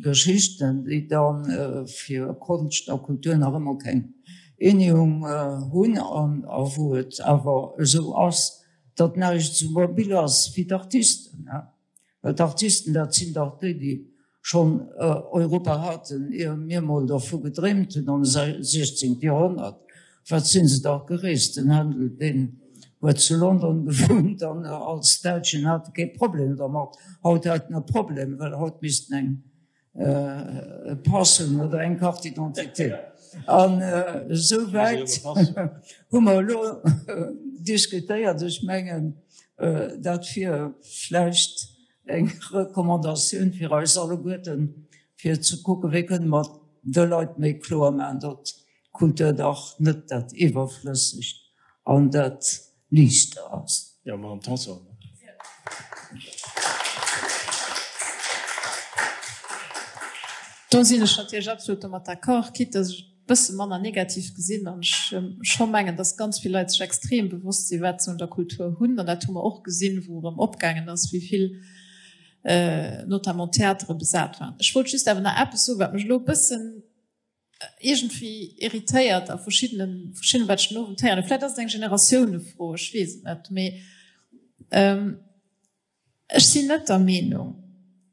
Geschichten, déi da fir Konscht a Kultur nach ëmmer keng Eenegung hunn an a wou et awer esou ass, datt näischt esou mobil ass wéi d'Artisten. Well d'Artisten, dat sinn dach déi, déi schonn Europa haten, ier mir mol dervu gedreemt hunn am 16. Joerhonnert. Wat sinn se dach gereest! Den Händel, deen huet zu London gewunnt an als Däitschen hat e kee Problem dermat. Haut hat en e Problem, well haut misst en eng e Pass hunn oder eng Carte d'identité. An esou wäit hu mer elo diskutéiert. Ech mengen, dat wier vläicht eng Recommandatioun fir eis alleguerten, fir ze kucken, wéi kënne mer de Leit méi kloer maachen, datt Kultur dach net dat Iwwerflëssegt an dat Liicht ass. Jo, Madame Tanson. Do sinn ech natierlech absolut domat d'accord, quitte dass ech et e bësse manner negativ gesinn an ech scho mengen, dass ganz vill Leit sech extrem bewosst sinn, wat se un der Kultur hunn. An dat hu mer och gesinn, wou erëm opgaangen ass, wéi vill notamment Theatere besat waren. Ech wollt just awer nach eppes soen, wat mech elo e bëssen iergendwéi irritéiert a verschiddenen, verschiddenen, wat ech den Owend héieren. Vläicht ass et eng Generatiounefro, ech weess et net, mee ech sinn net der Meenung,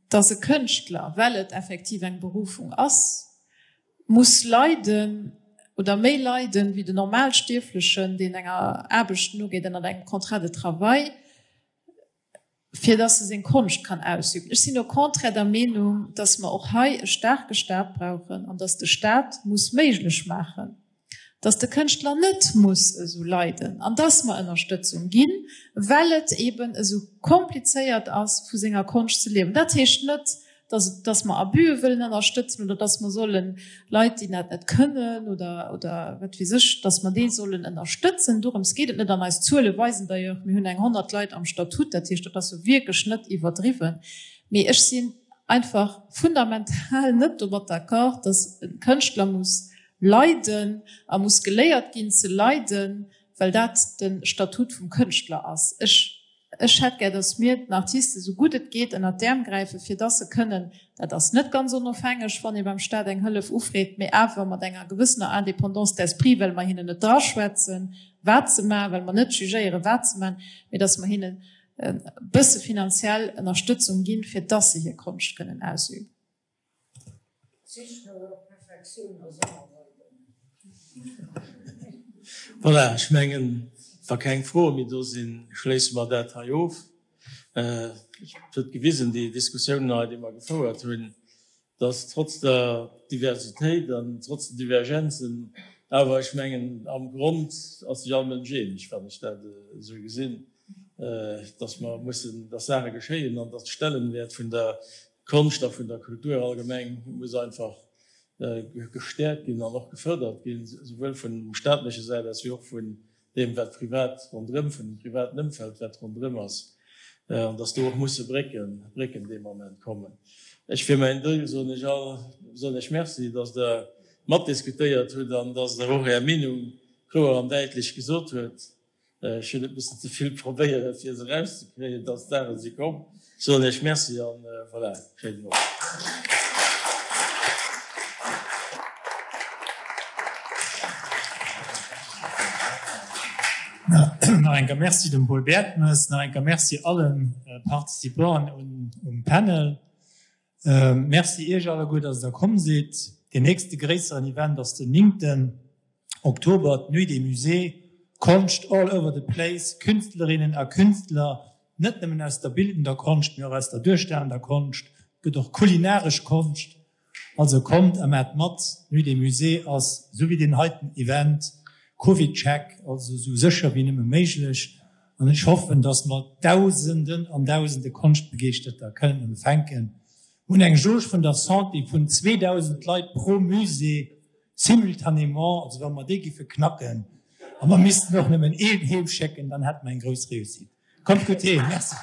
dass e Kënschtler, well et effektiv eng Berufung ass, muss leiden oder méi leiden wéi den Normalstierflechen, deen enger Aarbecht nogeet ënnert engem Contrat de travail. fir dass e seng Konscht kann ausüben. Ech sinn au contraire der Meenung, dass mer och hei e staarke Stat brauchen an dass de Stat muss méiglech maachen, dass de Kënschtler net muss esou leiden an dass mer Ënnerstëtzung ginn, well et eben esou komplizéiert ass, vu senger Konscht ze liewen. Dat heescht net, dass et, dass mer Abuse wëllen ënnerstëtzen oder dass mer solle Leit, déi dat net kënnen oder, oder wat weess ech, dass mer déi sollen ënnerstëtzen. Dorëms geet et net. An eis Zuele weisen d'ailleurs, mir hunn eng 100 Leit am Statut, dat heescht, dat ass jo wierklech net iwwerdriwwen. Mee ech sinn einfach fundamental net domat d'accord, dass e Kënschtler muss leiden a muss geléiert ginn ze leiden, well dat de Statut vum Kënschtler ass. Ech. Ech hätt gär, dass mir den Artisten esou gutt et geet ënnert d'Äerm gräifen, fir dass se kënnen, dat ass net ganz onofhängeg, wann ee beim Stat eng Hëllef ufreet, mee awer mat enger gewëssener Indépendance d'esprit, well mer hinnen net draschwätzen, wat se maachen, well mer net jugéieren, wat se maachen, mee dass mer hinnen e bësse finanziell Ënnerstëtzung ginn, fir dass se hir Konscht kënnen ausüben. D'Sich no der Perfektioun ass ëmmer weider. Voilà, ech mengen, wa keng Froe méi do sinn, schléisse mer dat hei of. Et huet gewisen, déi Diskussiounen hei, déi mer gefouert hunn, dass trotz der Diversitéit an trotz den Divergenzen awer, ech mengen, am Grond ass sech all Mënsch eeneg, wann ech dat esou gesinn, dass mer mussen, dass Saache geschéien an dass de Stellenwäert vun der D'Konscht a vun der Kultur allgemeng muss einfach gestäerkt ginn an och gefërdert ginn, souwuel vun staatleche Säit aus wéi och vun deem, wat privat ronderëm, vun dem privaten Ëmfeld, wat ronderëm ass, an dass do och musse Brécken, Brécken dee Moment kommen. Ech fir mäin Deel soen Iech all, soen Iech Merci, dass Der matdiskutéiert hutt an dass Der och Är Meenung kloer an däitlech gesot huet. Ech hunn e bëssen ze vill probéieren, fir se erauszekréien, dass d'Saache si komm. Ech soen Iech Merci an voilà, schéinen Owend. Nach eng Kéier Merci dem Paul Bertemes, nach eng Kéier Merci allen Participanten um Panel. Merci Iech alleguer, dass Der komm sidd. Deen nächste gréisseren Event ass den 9. Oktober, d'Nuit des Musées, Konscht all over the place, Künstlerinnen a Künstler, net nëmmen aus der bildender Konscht, mee och aus der duerstellender Konscht. Et gëtt och kulinaresch Konscht. Also kommt a maacht mat. D'Nuit des Musées ass, esou wéi deen heiten Event, CovidCheck, also esou sécher wéi nëmme méiglech. An ech hoffen, dass mer Dausenden an Dausende Konschtbegeeschterter kënnen empfänken. Mir hunn eng Jauge vun der Santé vun 2.000 Leit pro Musée simultanément. Also wa mer déi giffe knacken a mer missten och nëmmen een heem schécken, dann hätte mer eng grouss Réussite. Kommt gutt heem. Merci.